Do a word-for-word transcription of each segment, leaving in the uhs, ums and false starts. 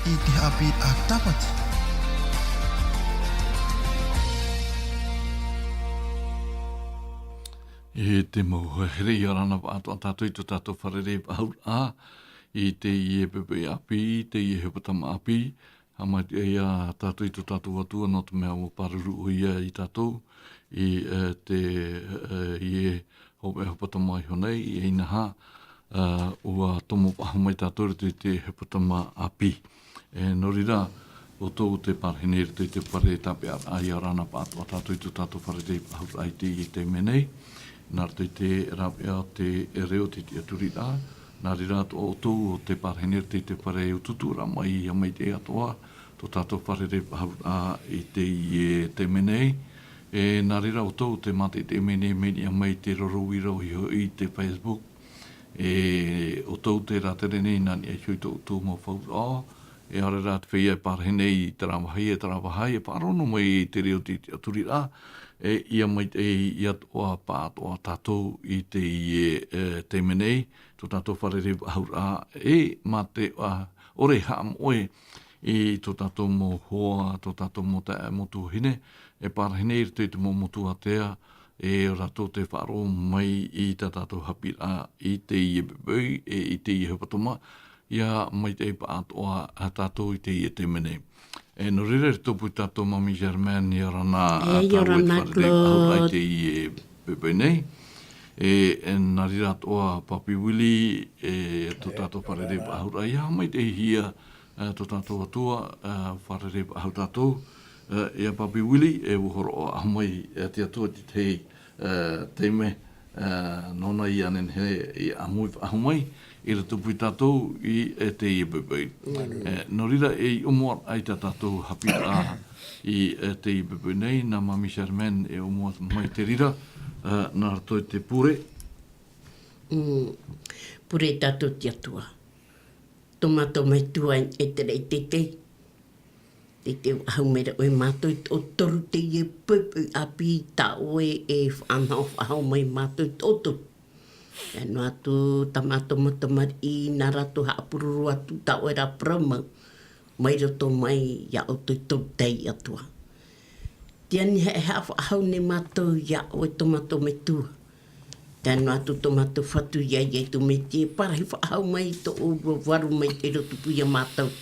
I te haʻapiʻiraʻa tāpati. E te mau here ia rānā paʻatoʻa tātou i tō tātou fārerei faʻahou, ā, i teie poʻipoʻi ʻāpī, i teie hepetoma ʻāpī, haʻamaitaʻi ia tātou i tō tātou Atua, nō te mea ʻua pāruru ʻoia ia tātou, i, e, te, e, i e hōpeʻa hepetoma iho nei, e inaha, e, ʻua tomo faʻahou mai tātou i te, te hepetoma ʻāpī. E, nō reira, ʻoutou tē pārahi nei i roto i te fare tāpeʻaraʻa ia rānā paʻatoʻa tātou i tō tātou fārerei faʻahou i teie taime nei, nā roto i te rāveʻa o te reo o te tiʻaturiraʻa, nā reira atoʻa ʻoutou tē pārahi nei i roto i te fare e utuutuuraʻa mai, ia maitaʻi atoʻa tō tātou fārerei faʻahou i teie taime nei. E, nā reira ʻoutou tē mātaʻitaʻi mai nei, mai niʻa mai te roro uira ʻoia hoʻi te Facebook. E, ʻoutou tē rātere nei nā niʻa iho i tō ʻoutou mau faʻaroʻo, e ʻaore rā te feiā e pārahi nei i terā vāhi, e terā vāhi, e faʻaroʻo noa mai i te reo o te tiʻaturiraʻa, e ia maitaʻi atoʻa paʻatoʻa tātou i teie, e, taime nei, tō tātou fārerei faʻahou, e mā te, a, ʻore haʻamoʻe i tō tātou mau hoa, tō tātou mau taeaʻe, mau tuahine, e pārahi nei i roto i te mau motu ātea, e rātou tē faʻaroʻo mai i tā tātou haʻapiʻiraʻa i teie poʻipoʻi, e i teie hepetoma, ia maitaʻi paʻatoʻa ā tātou i teie taime nei. E, nō reira, i roto pū tātou Mami Germaine, ia ora na, e, ā, ia ora tāua i te na, fārerei faʻahou i teie poʻipoʻi nei. E, e, nā reira atoʻa Papi Willie, e, tō tātou fārerei faʻahou, ia haʻamaitaʻihia, e, tō tātou Atua, e, fārerei faʻahou tātou, e, ia Papi Willie, e, ʻua hōroʻa faʻahou mai, e, te Atua i te tahi, e, taime, e, nōna ia nehenehe e ʻāmui faʻahou mai, i roto pū ia tātou i, e, teie poʻipoʻi. Mm. E, nō reira, e ʻōmua ai tā tātou haʻapiʻiraʻa i, e, teie poʻipoʻi nei, nā Mami Germaine e ʻōmua mai te reira, e, nā roto i te pure. Mm, pure tātou te Atua. Tō mātou Metua i te raʻi teitei. Teitei faʻahou mai ra ʻoe ia mātou i tō toru teie poʻipoʻi ʻāpī tā ʻoe e faʻanaho faʻahou mai ia mātou i tō toru. Tae noa atu tā mātou mau tamariʻi, nā rātou haʻapururu atu tā ʻoe ra parau mau, mai roto mai iā ʻoutou i tō teie Atua. Tē ani haʻehaʻa faʻahou nei mātou iā ʻoe tō mātou Metua. Tae noa atu tō mātou Fatu iā Ietu Metia, e pārahi faʻahou mai i tō ʻōrua varu maitaʻi roto pū iā mātou.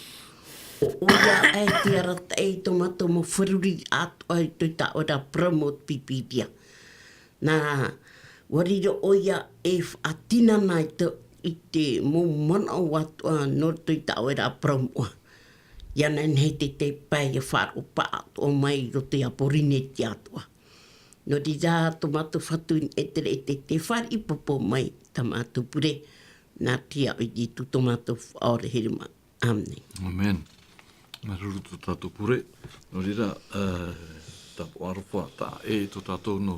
ʻO ʻoia ē tē arataʻi i tō mātou mau fārerei atoʻa i tō tā ʻoe ra parau mau o te Pīpīria. Nā, ʻua riro ʻoia e faʻatinana i te, i te mau manaʻo atoʻa nō roto i tā ʻoe ra parau moʻa. Ia nehenehe te, te pae ia faʻaroʻo paʻatoʻa mai i roto ia Pōrīnetia atoʻa. Nō reira, tō mātou Fatu i te raʻi teitei, fāriʻi pāpū mai tā mātou pure, nā te iʻoa o Ietu tō mātou Faʻaora here mā. ʻĀmene. ʻĀmene. Māuruuru tō tātou pure. Nō reira, e, tāpaʻo aroha, tā ʻoe tō tātou nō,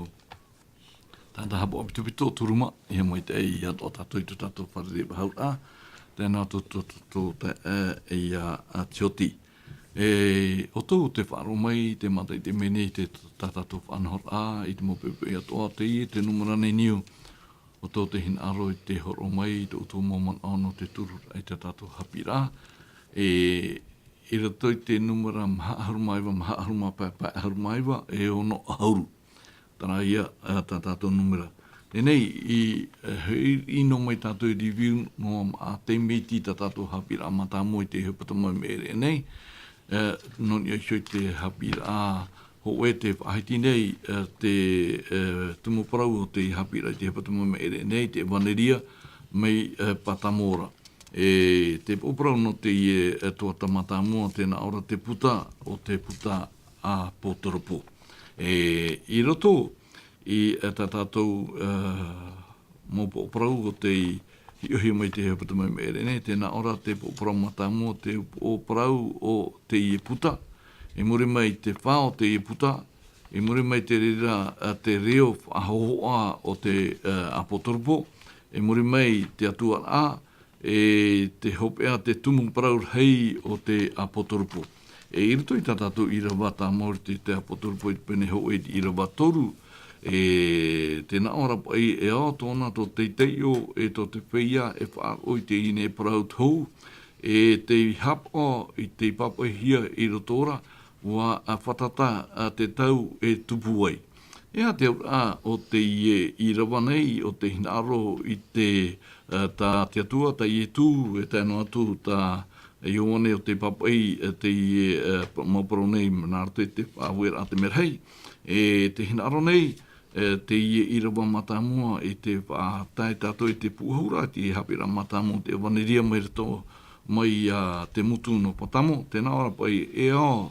tā tātou haʻapaʻo pitopito, turu mā, ia maitaʻi atoʻa tātou i tō tātou fārerei faʻahou. Tēnā tō, tō, tō, tō, tō, e, e, ia, a, Tioti. E, ʻoutou tē faʻaroʻo mai, tē mātaʻitaʻi mai nei i te, tā tātou faʻanahoraʻa, i te mau poʻipoʻi atoʻa, teie te nūmera nei niu, ʻoutou tē hinaʻaro i te hōroʻa mai i tō ʻoutou mau manaʻo nō te turu i tā tātou haʻapiʻiraʻa. E, i roto i te nūmera maha ʻahuru mā iva, maha ʻahuru mā pae, pae ʻahuru mā iva, e ono ʻahuru. Terā ia, ā, tā tātou nūmera. Teie nei, i, e, hoʻi, i noa mai tātou i review noa mā te mea iti tā tātou haʻapiʻiraʻa mātāmua i te hepetoma i maʻiri aʻe nei, e, nō niʻa iho i te haʻapiʻiraʻa hōʻē tē faʻahiti nei, e, te, e, tumu parau o te haʻapiʻiraʻa i te hepetoma i maʻiri aʻe nei, te ʻEvaneria mai, e, Patamora. E, te upoʻo parau nō teie, e, tuatāpapa mātāmua, tē nā ʻō ra te puta, ʻo te puta ʻāpōtoropo. E, i roto i, e, tā tātou, e, mau upoʻo parau o tei hiʻohia mai i te hepetoma i maʻiri aʻe nei, tē nā ʻō ra te upoʻo parau mātāmua, te upoʻo parau o teie puta. I muri mai te fā o teie puta, i muri mai te reira, e, te reo faʻahōhoʻa o te, e, ʻāpōtoropo, i muri mai te Atua ra, e te hopeʻa, te tumu parau rahi o te ʻāpōtoropo. E i roto i tā tātou ʻīrava tāmau i te, te ʻāpōtoropo i te pene hōʻē, ʻīrava toru, e tē nā ʻō ra paʻi, e ao tōna tō te teitei ʻo, e tō te feiā e faʻaroʻo i te ʻīnei parau tohu, e tei hapaʻo i tei pāpaʻihia i roto ra, ua, a, fātata, a, te tau e tupu ai. E aha te auraʻa o teie īrava nei, o te hinaʻaro i te, a, tā te Atua, tā Ietu, e tae noa atu tā Ioane o te pāpaʻi, e teie, e, pa-, mau parau nei, nā roto i te faʻaueraʻa te merahi. E te hinaʻaro nei, e, teie īrava mātāmua i te faʻatae tātou i te pūʻohuraʻa, te haʻapiʻiraʻa mātāmua, te ʻevaneria mai roto, mai, a, te motu nō Patamo, tēnā ora paʻi e ao,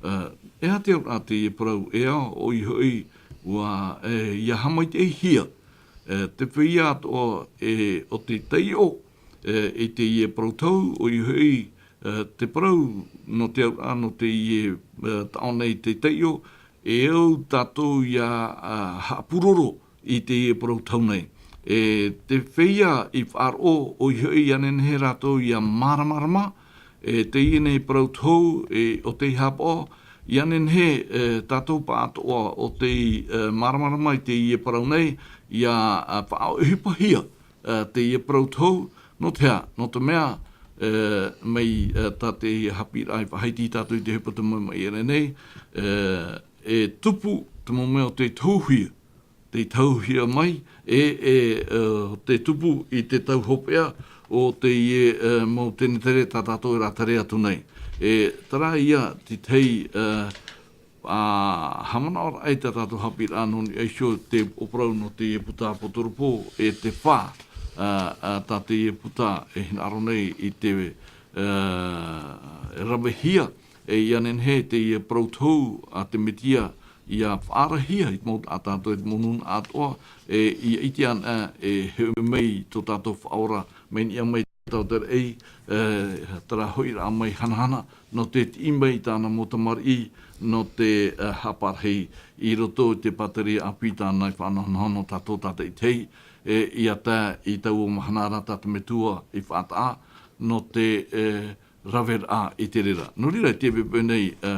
e, e aha te auraʻa teie parau, e ao, ʻoia hoʻi, ua, e, ʻia haʻamaitaʻihia, e, te feiā atoʻa, e, o te taiʻo, e, i teie parau tau, ʻoia hoʻi, e, te parau nō te auraʻa, nō teie, e, taʻo nei te taiʻo, e au tātou ʻia, a, haʻapūroro i teie parau tau nei. E te feiā i faʻaroʻo, ʻoia hoʻi ʻia nehenehe rātou ʻia māramarama, e teie nei parau tau, e, o tei hapaʻo, ʻia nehenehe, e, tātou pāʻatoʻa o tei, e, māramarama i teie parau nei, ʻia, a, faʻaʻohipahia, e, teie parau tau, nō te aha, nō te mea, e, mai, e, tā te haʻapiʻiraʻa i faʻahiti tātou i te ʻohipa te mau maʻi ere nei, e, e tupu te mau mea o tei tauhia, tei tauhia mai, e, e, e, te tupu i te tau hopeʻa o teie, e, mau tenetere tā tātou e rātere atu nei. E, terā ia te tahi, e, a, haʻamanaʻoraʻa i tā tātou haʻapiʻiraʻa nō niʻa iho te ʻōparau nō teie puta Apotoropō, e te fā, a, a, tā teie puta e hinaʻaro nei i te, e, ravehia, e ʻia nehenehe teie parau tau a te Metia, ʻia faʻaarahia i te mau taʻata atoʻa, i te mau nūnaʻa atoʻa, e ʻia ʻite ana, e hoʻi mai tō tātou Faʻaora, mai niʻa mai tātou te raʻi, e, terā hoʻiraʻa mai hanahana, nō te tiʻi mai i tāna mau tamariʻi, nō te, e, haʻaparahi i roto i te pātireia ʻāpī tāna i faʻanahonaho nō tātou tātaʻitahi, e, ʻia tae i taua mahana ra tā te Metua i faʻataʻa, nō te, e, raveraʻa i te reira. Nō reira, i teie poʻipoʻi nei, e,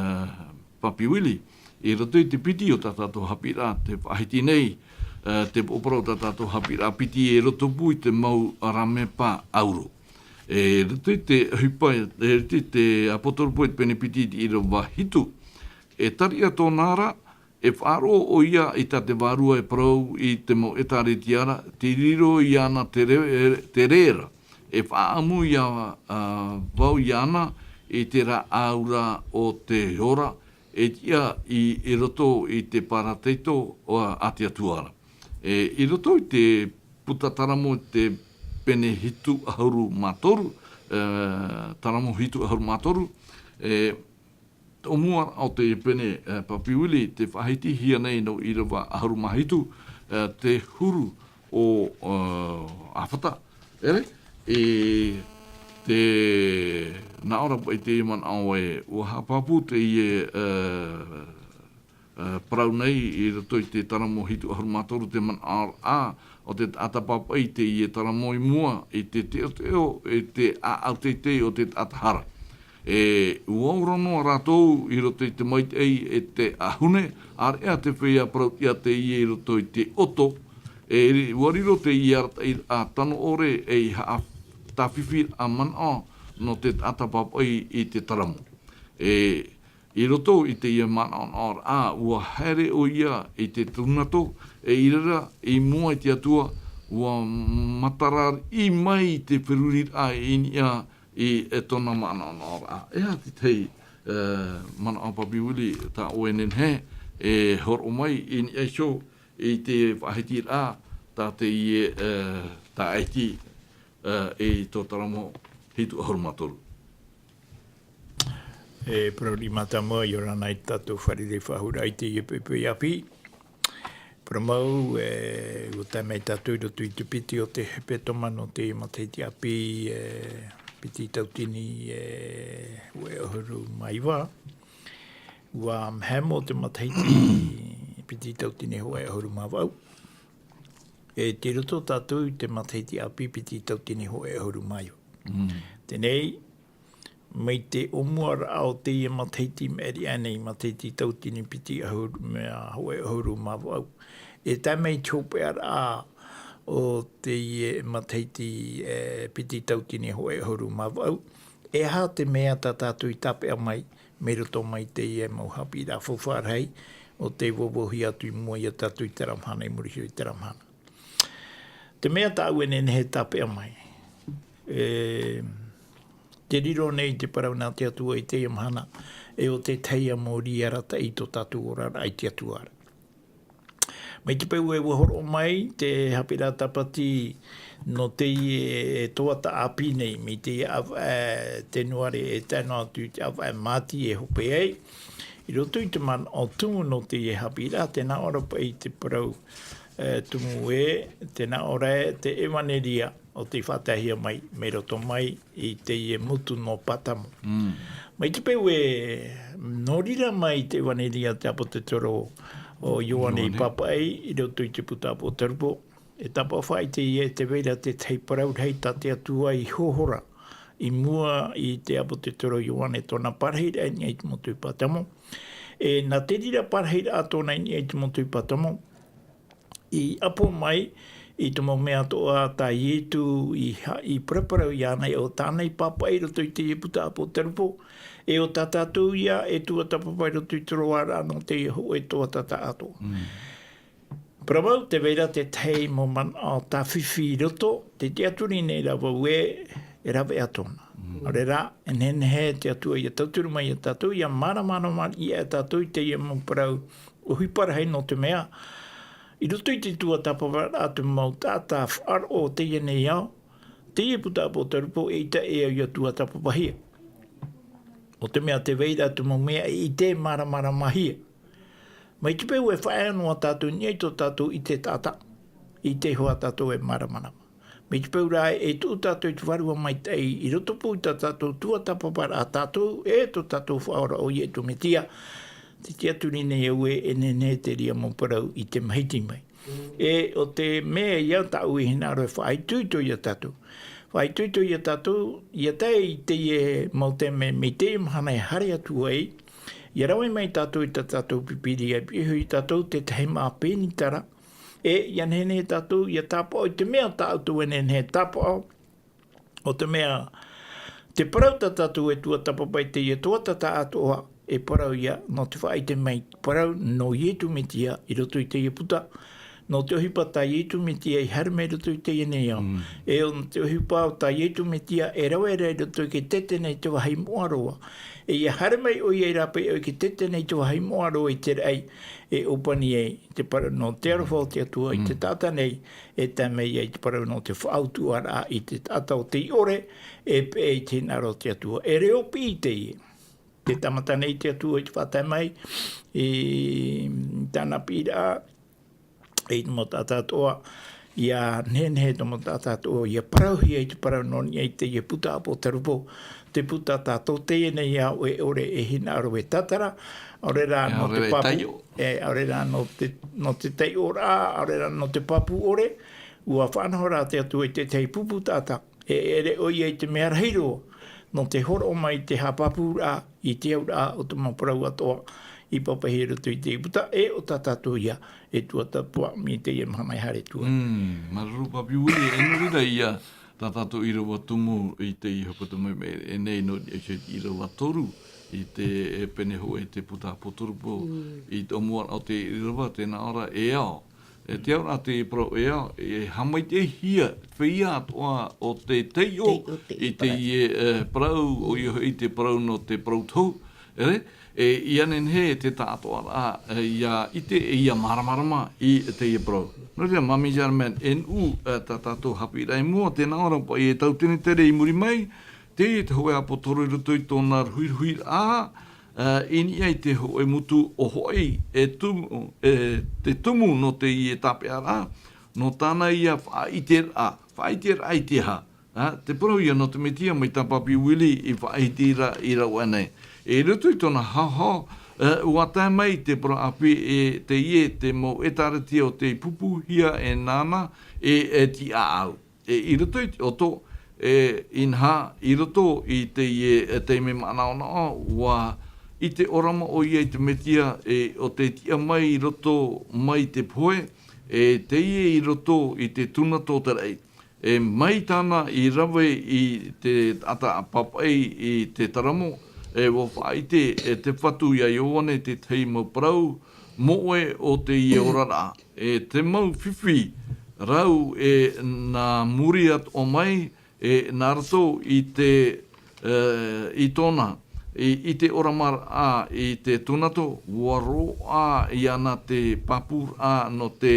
Papi Willie, i roto i te piti o tā tātou haʻapiʻiraʻa, te faʻahiti nei, e, te ʻōparau tā tātou haʻapiʻiraʻa piti e roto pū i te mau rāmepa ʻauro. E, i roto i te ʻohipa, e, i roto i te Apotoropō i te pene piti i te ʻīrava hitu, e tariʻa tōna ra, e faʻaroʻo ʻoia i tā te Vārua e parau i te mau ʻĒtārētia ra, tei riro iāna te re-, te rē ra, e faʻaʻamu ia, a, vau iāna i te rāʻau ra o te ora, e tiʻa i, i roto i te Parataito a, a te Atua ra. E, i roto i te puta Taramo te pene hitu ʻahuru mā toru, e, Taramo hitu ʻahuru mā toru, e, te ʻōmuaraʻa o te pene, e, Papi Willie, te faʻahitihia nei nō ʻīrava ʻahuru mā hitu, e, te huru o, e, ʻAfata, ʻere, e te nā ʻō ra paʻi te manaʻo e, ua haʻapāpū teie, e, e, parau nei i roto i te Taramo hitu ʻahuru mā toru te manaʻoraʻa o te taʻata pāpaʻi i teie Taramo i mua i te teʻoteʻo, i te ʻāʻau teitei o te taʻata hara. E, ua ora noa rātou i roto i te maitaʻi e te ʻāhune, ʻāreʻa te feiā parauʻtiʻa teie i roto i te ʻoto, e, ua riro teie arataʻiraʻa tano ʻore ei haʻatāfifiraʻa manaʻo nō te taʻata pāpaʻi i te Taramo. E, i roto i teie manaʻonaʻoraʻa, ua haere ʻoia i te tūnato, e i reira, i mua i te Atua, ua matarariʻi mai te feruriraʻa i niʻa i, e tōna manaʻonaʻoraʻa. E aha te tahi, e, manaʻo Papi Willie, tā ʻoe e nehenehe e hōroʻa mai i niʻa iho i te faʻahitiraʻa tā teie, e, tāʻati, e, i tō Taramo hitu ʻahuru mā toru. E parau riʻi mātāmua, ʻia ora na i tā tātou fārereiraʻa faʻahou i teie poʻipoʻi ʻāpī. Parau mau, e, ua tae mai tātou i roto i te piti o te hepetoma nō te matahiti ʻāpī, e, piti tauatini, e, hōʻē ʻahuru mā iva. Ua mahemo te matahiti piti tauatini hōʻē ʻahuru mā vaʻu. E tei roto tātou i te matahiti ʻāpī piti tauatini hōʻē ʻahuru mā iva. Mm. Teie nei, mai te ʻōmuaraʻa o teie matahiti maʻiri aʻe nei, matahiti tauatini piti ʻahuru mā, hōʻē ʻahuru mā vaʻu. E tae mai te hopeʻaraʻa o teie matahiti, e, piti tauatini hōʻē ʻahuru mā vaʻu. E aha te mea tā tātou i tāpeʻa mai, mai roto mai teie mau haʻapiʻiraʻa faufaʻa rahi, ʻo tei vauvauhia atu i mua ia tātou i terā mahana, i muri iho i terā mahana. Te mea tāʻu e nehenehe e tāpeʻa mai, e, te riro nei te parau nā te Atua i teie mahana, e ʻo te tahi ā mau reira arataʻi i tō tātou oraraʻa i te Atua ra. Mai te peu ē ʻua hōroʻa mai te haʻapiʻiraʻa tāpati nō teie toa tāʻāpī nei, mai teie ʻāvaʻe, e, Tenuare e tae noa atu i te ʻāvaʻe, e, Māti e hope ai, i roto i te manaʻo tumu nō teie haʻapiʻiraʻa, tē nā ʻō ra paʻi te parau, e, tumu ē, tē nā ʻō ra ē, te ʻevaneria ʻo tei faʻataehia mai, mai roto mai i teie motu nō Pātamo. Mm. Mai te peu ē, nō reira mai te ʻevaneria a te ʻāpōsetolo ʻo Ioane i Ioane. Pāpaʻi, i roto i te puta ʻĀpōtarupo, e tāpaʻo faʻaʻite ïa, tē vai ra te tahi parau rahi tā te Atua i hōhora, i mua i te ʻāpōsetolo Ioane tōna parahiraʻa i niʻa i te motu i Pātamo. E, nā te reira parahiraʻa tōna i niʻa i te motu i Pātamo, i ʻapo mai i te mau mea atoʻa tā Ietu i ha-, i paraparau iāna, ʻo tāna i pāpaʻi i roto i teie puta ʻĀpōtarupo, e ʻo tā tātou ïa e tuatāpapa i roto i te roaraʻa nō teie hōʻē toa tātaʻatoʻa. Mm. Parau mau, tē vai ra te tahi mau manaʻo tāfifi i roto, tē tiʻaturi nei ra vau ē, e rave atoʻa na. Mm. ʻAore rā, e nehenehe te Atua ʻia tauturu mai ia tātou, ʻia māramarama ïa tātou i teie mau parau ʻohipa rahi, nō te mea, i roto i te tuatāpaparaʻa a te mau taʻata faʻaroʻo o teie nei ao, teie puta ʻĀpōtarupo, eʻita e au ʻia tuatāpapahia. Nō te mea, tē vai ra te mau mea e ʻite e māramaramahia. Mai te peu e faʻaea noa tātou i niʻa i tō tātou ʻite taʻata, ʻite iho ā tātou e māramarama. Mai te peu rā e tuʻu tātou i te Vārua Maitaʻi, i roto pū i tā tātou tuatāpaparaʻa a tātou, e tō tātou Faʻaora ʻo Ietu Metia, tē tiʻaturi nei au ē, e nehenehe te reira mau parau i te mahiti mai. E ʻo te mea ïa tāʻu e hinaʻaro e faʻaitoito ia tātou. Faʻaitoito ia tātou, ʻia tae i teie mau taime, mai teie mahana e haere atu ai, ʻia rave mai tātou i tā tātou Pīpīria, e piʻi iho ia tātou te tahi mā pēnitara, e ʻia nehenehe tātou ʻia tāpaʻo i te mea tā ʻoutou e nehenehe e tāpaʻo, ʻo te mea, te parau tā tātou e tuatāpapa i teie toa tātaʻatoʻa, e parau ïa, nō te faʻaʻite mai, parau nō Ietu Metia i roto i teie puta, nō te ʻohipa tā Ietu Metia i haere mai i roto i teie nei ao. Mm. E ʻo te ʻohipa tā Ietu Metia e rave ra i roto i te tetene i te vāhi moʻa roa. E ʻia haere mai ʻoia i rāpae ʻoe i te tetene i te vāhi moʻa roa i te raʻi, e ʻōpani ai te parau nō te aroha o te Atua i te Mm. taʻata nei, e tae mai ai te parau nō te faʻautuʻaraʻa i te taʻata ʻo tei ʻore, e peʻe i te hinaʻaro o te Atua. E reo piʻi teie. Tē tāmata nei te Atua i te faʻatae mai, i tāna piʻiraʻa, i te mau taʻata atoʻa, ʻia nehenehe te mau taʻata atoʻa, ʻia parauhia i te parau nō niʻa i teie puta ʻĀpōtarupo, te puta tā tō teie nei ao e ʻore e hinaʻaro e tātara, ʻaore rā E nō te ʻaore pāpū, taiʻo. e, ʻaore rā nō te, nō te taiʻoraʻa, ʻaore rā nō te pāpū ʻore, ʻua faʻanaho rā te Atua i te tahi pupu taʻata, e ʻere ʻoia i te mea rahi roa, nō te hōroʻa mai i te haʻapāpūraʻa, i te auraʻa o te mau parau atoʻa, i pāpaʻihia i roto i teie puta, e ʻo tā tātou ïa, e tuatāpapa mai teie mahana e haere atu ai. Mm, māuruuru Papi Willie, e nō reira ïa, tā tātou ʻīrava tumu i teie hepetoma e, e nei nō niʻa i te ʻīrava toru, i te, e pene hōʻē te puta ʻĀpōtarupo, Mm. i te ʻōmuaraʻa o te ʻīrava, tē nā ʻō ra e ao. E te auraʻa te parau e ao, e haʻamaitaʻihia, feiā atoʻa ʻo te taiʻo Taiʻo te i te, parau. e, e, parau, ʻoia hoʻi te parau nō te parau tohu, ʻere, e ʻia nehenehe te taʻatoʻaraʻa, e, ʻia ʻite, e ʻia māramarama i teie parau. Nō reira, Mami Germaine, e nuʻu, e, tā tātou haʻapiʻiraʻa i mua, tē nā ʻō ra paʻi e tau tenetere i muri mai, teie te hōʻē ʻāpōsetolo i roto i tōna ruhiruhiraʻa, e, i niʻa i te hōʻē motu ʻo Hawaiʻi, e tumu, e, te tumu nō teie tāpeʻaraʻa, nō tāna ïa faʻaʻiteraʻa, faʻaʻiteraʻa i te aha? Ā, te parau ïa nō te Metia mai tā Papi Willie i faʻahiti ra i rāua nei. E i roto i tōna haohao, e, ʻua tae mai te parau ʻāpī e teie te mau ʻētārētia ʻo tei pūpūhia e nāna, e, e tiʻaʻau. E i roto i te ʻoto, e, inaha, i roto i teie, e, taime manaʻonaʻo, ʻua ʻite ʻōrama ʻoia i te Metia, e, ʻo tei tiʻa mai i roto mai te pohe, e, teie i roto i te tuna tōtaraʻi. E mai tāna i rave i te taʻata papaʻi i te taramo, e ua faʻaʻite e te Fatu iā Ioane te tahi mau parau, moʻe o teie oraraʻa. E te mau fifi rau e nā muri atoʻa mai, e nā roto i te, e, i tōna, i, i te ʻoramaraʻa i te tūnato, ua roaʻa iāna te pāpūraʻa nō te,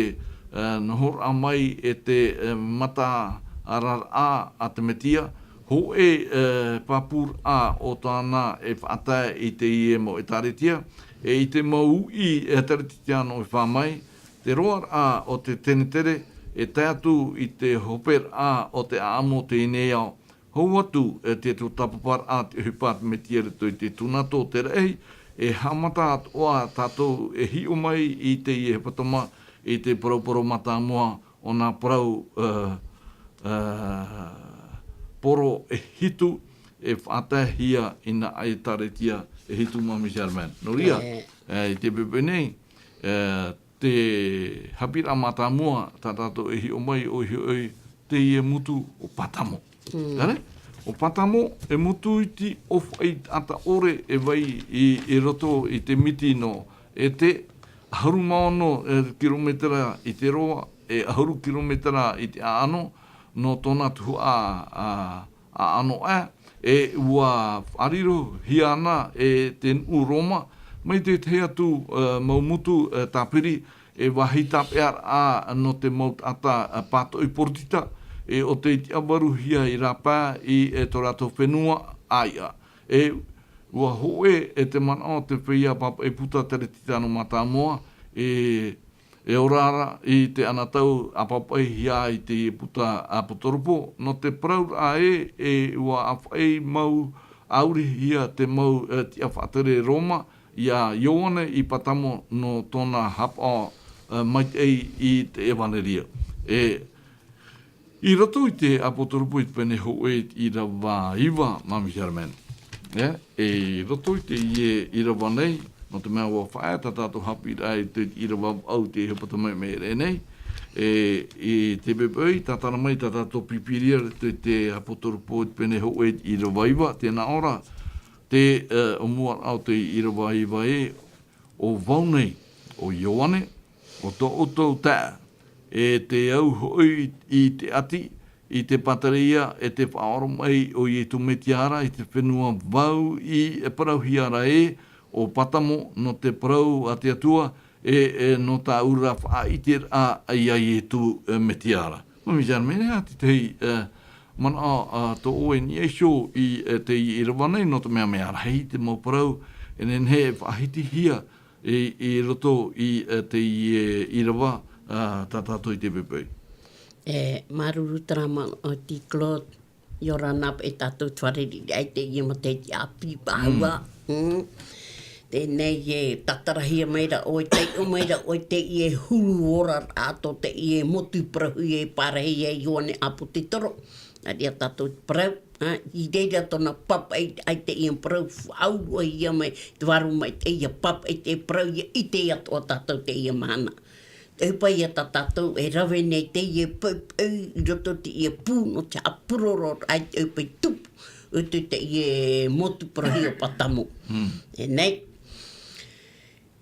e, nohoraʻa mai e te, e, mataʻaraʻa a te Metia, hōʻē, e, pāpūraʻa o tāna e faʻatae i teie mau ʻētāretia, e i te mau uʻi ʻētāretia nō e fā mai, te roaraʻa o te tenetere, e tae atu i te hoperaʻa o te ʻaʻamo o teie nei ao. Hou atu, e te tuatāpaparaʻa te ʻohipa a te Metia i roto i te tūnato o te raʻi, e haʻamata atoʻa tātou e hiʻo mai i teie hepetoma, i te paraparau mātāmua o nā parau, e, e, poro e hitu, e faʻataehia i nā ʻētāretia e hitu, Mami Sherman. Nō reira, e, i te poʻipoʻi nei, e, te haʻapiʻiraʻa mātāmua, tā tātou e hiʻo mai ʻoia hoʻi, teie motu ʻo Patamo. Tare? ʻO Patamo, e motu iti ʻōfaʻi taʻata ʻore e vai i, i roto i te miti nō ʻEte, ʻahuru mā ono, e, kirometera i te roa, e ʻahuru kirometera i te ʻaʻano, nō tōna tuhaʻa, a, ʻaʻano ʻē, e ua faʻarirohia ana e te nuʻu Roma, mai te tahi atu, e, mau motu, e, tāpiri, e vāhi tāpeʻaraʻa nō te mau taʻata, e, pātoʻi poritita, e ʻo tei tiʻavaruhia i rāpae i, e, tō rātou fenua ʻāiʻa. E ua hōʻē e te manaʻo o te feiā papaʻi puta Teretitano Mātāmua, e, e ora ra i te anotau ʻāpapaʻihia i te puta ʻāpōtoropo, nō te parauraʻa ē, e ua ʻāfaʻi mau, ʻāurihia te mau, e, tiʻa faʻatere Roma, iā Ioane i Patamo nō tōna haʻapaʻo, e, maitaʻi i te ʻevaneria. E, i roto i te ʻāpōtoropo i te pene hōʻē ʻīrava iva, Mami Sherman. E, i roto i teie ʻīrava nei, nō te mea ua faʻaea tā tātou haʻapiʻiraʻa i te ʻīrava vaʻu i te hepetoma i maʻiri aʻe nei, e, i te poʻipoʻi, tātara mai tā tātou Pīpīria i te, te ʻāpōtoropo i te pene hōʻē ʻīrava iva, tē nā ʻō ra, te, e, ʻōmuaraʻa o te ʻīrava iva ē, ʻo vau nei, ʻo Ioane, ʻo tō ʻoutou taeaʻe, e te au hoʻi i te ʻati, i te pātereia, e te faʻaoromaʻi o Iesu Mesia ra i te fenua vau i parauhia ra ē, ʻo Patamo, nō te parau a te Atua, e, e nō tāʻu ra faʻaʻiteraʻa iā Iesu, e, Mesia ra. Mami Sherman, e aha te tahi, e, manaʻo, a, tō ʻoe i niʻa iho i, e, te ʻīrava nei, nō te mea mea rahi te mau parau e nehenehe e faʻahitihia i, i roto i, e, teie ʻīrava, a, tā tātou i te poʻipoʻi. E, māuruuru terā manaʻo, Aunty Claude, ʻia ora na paʻi tātou te fārerei i teie matahiti ʻāpī paʻi. Mm. Teie nei e tātarahia mai ra ʻoe, taiʻo mai ra ʻoe teie huru oraraʻa tō teie motu parauhia e pārahi iā Ioane ʻĀpōtetoro. Nā reira tātou te parau, a, i reira tōna papaʻi, ʻaita teie parau faʻaorohia mai, te vārua maitaʻi ʻia papaʻi te parau, ʻia ʻite atoʻa tātou teie mahana. Te ʻohipa ia tā tātou e rave nei teie poʻipoʻi i roto i teie pū nō te haʻapurororaʻa i te ʻohipa i tupu, ʻo te, teie motu parauhia ʻo Patamo. Mm. E nei,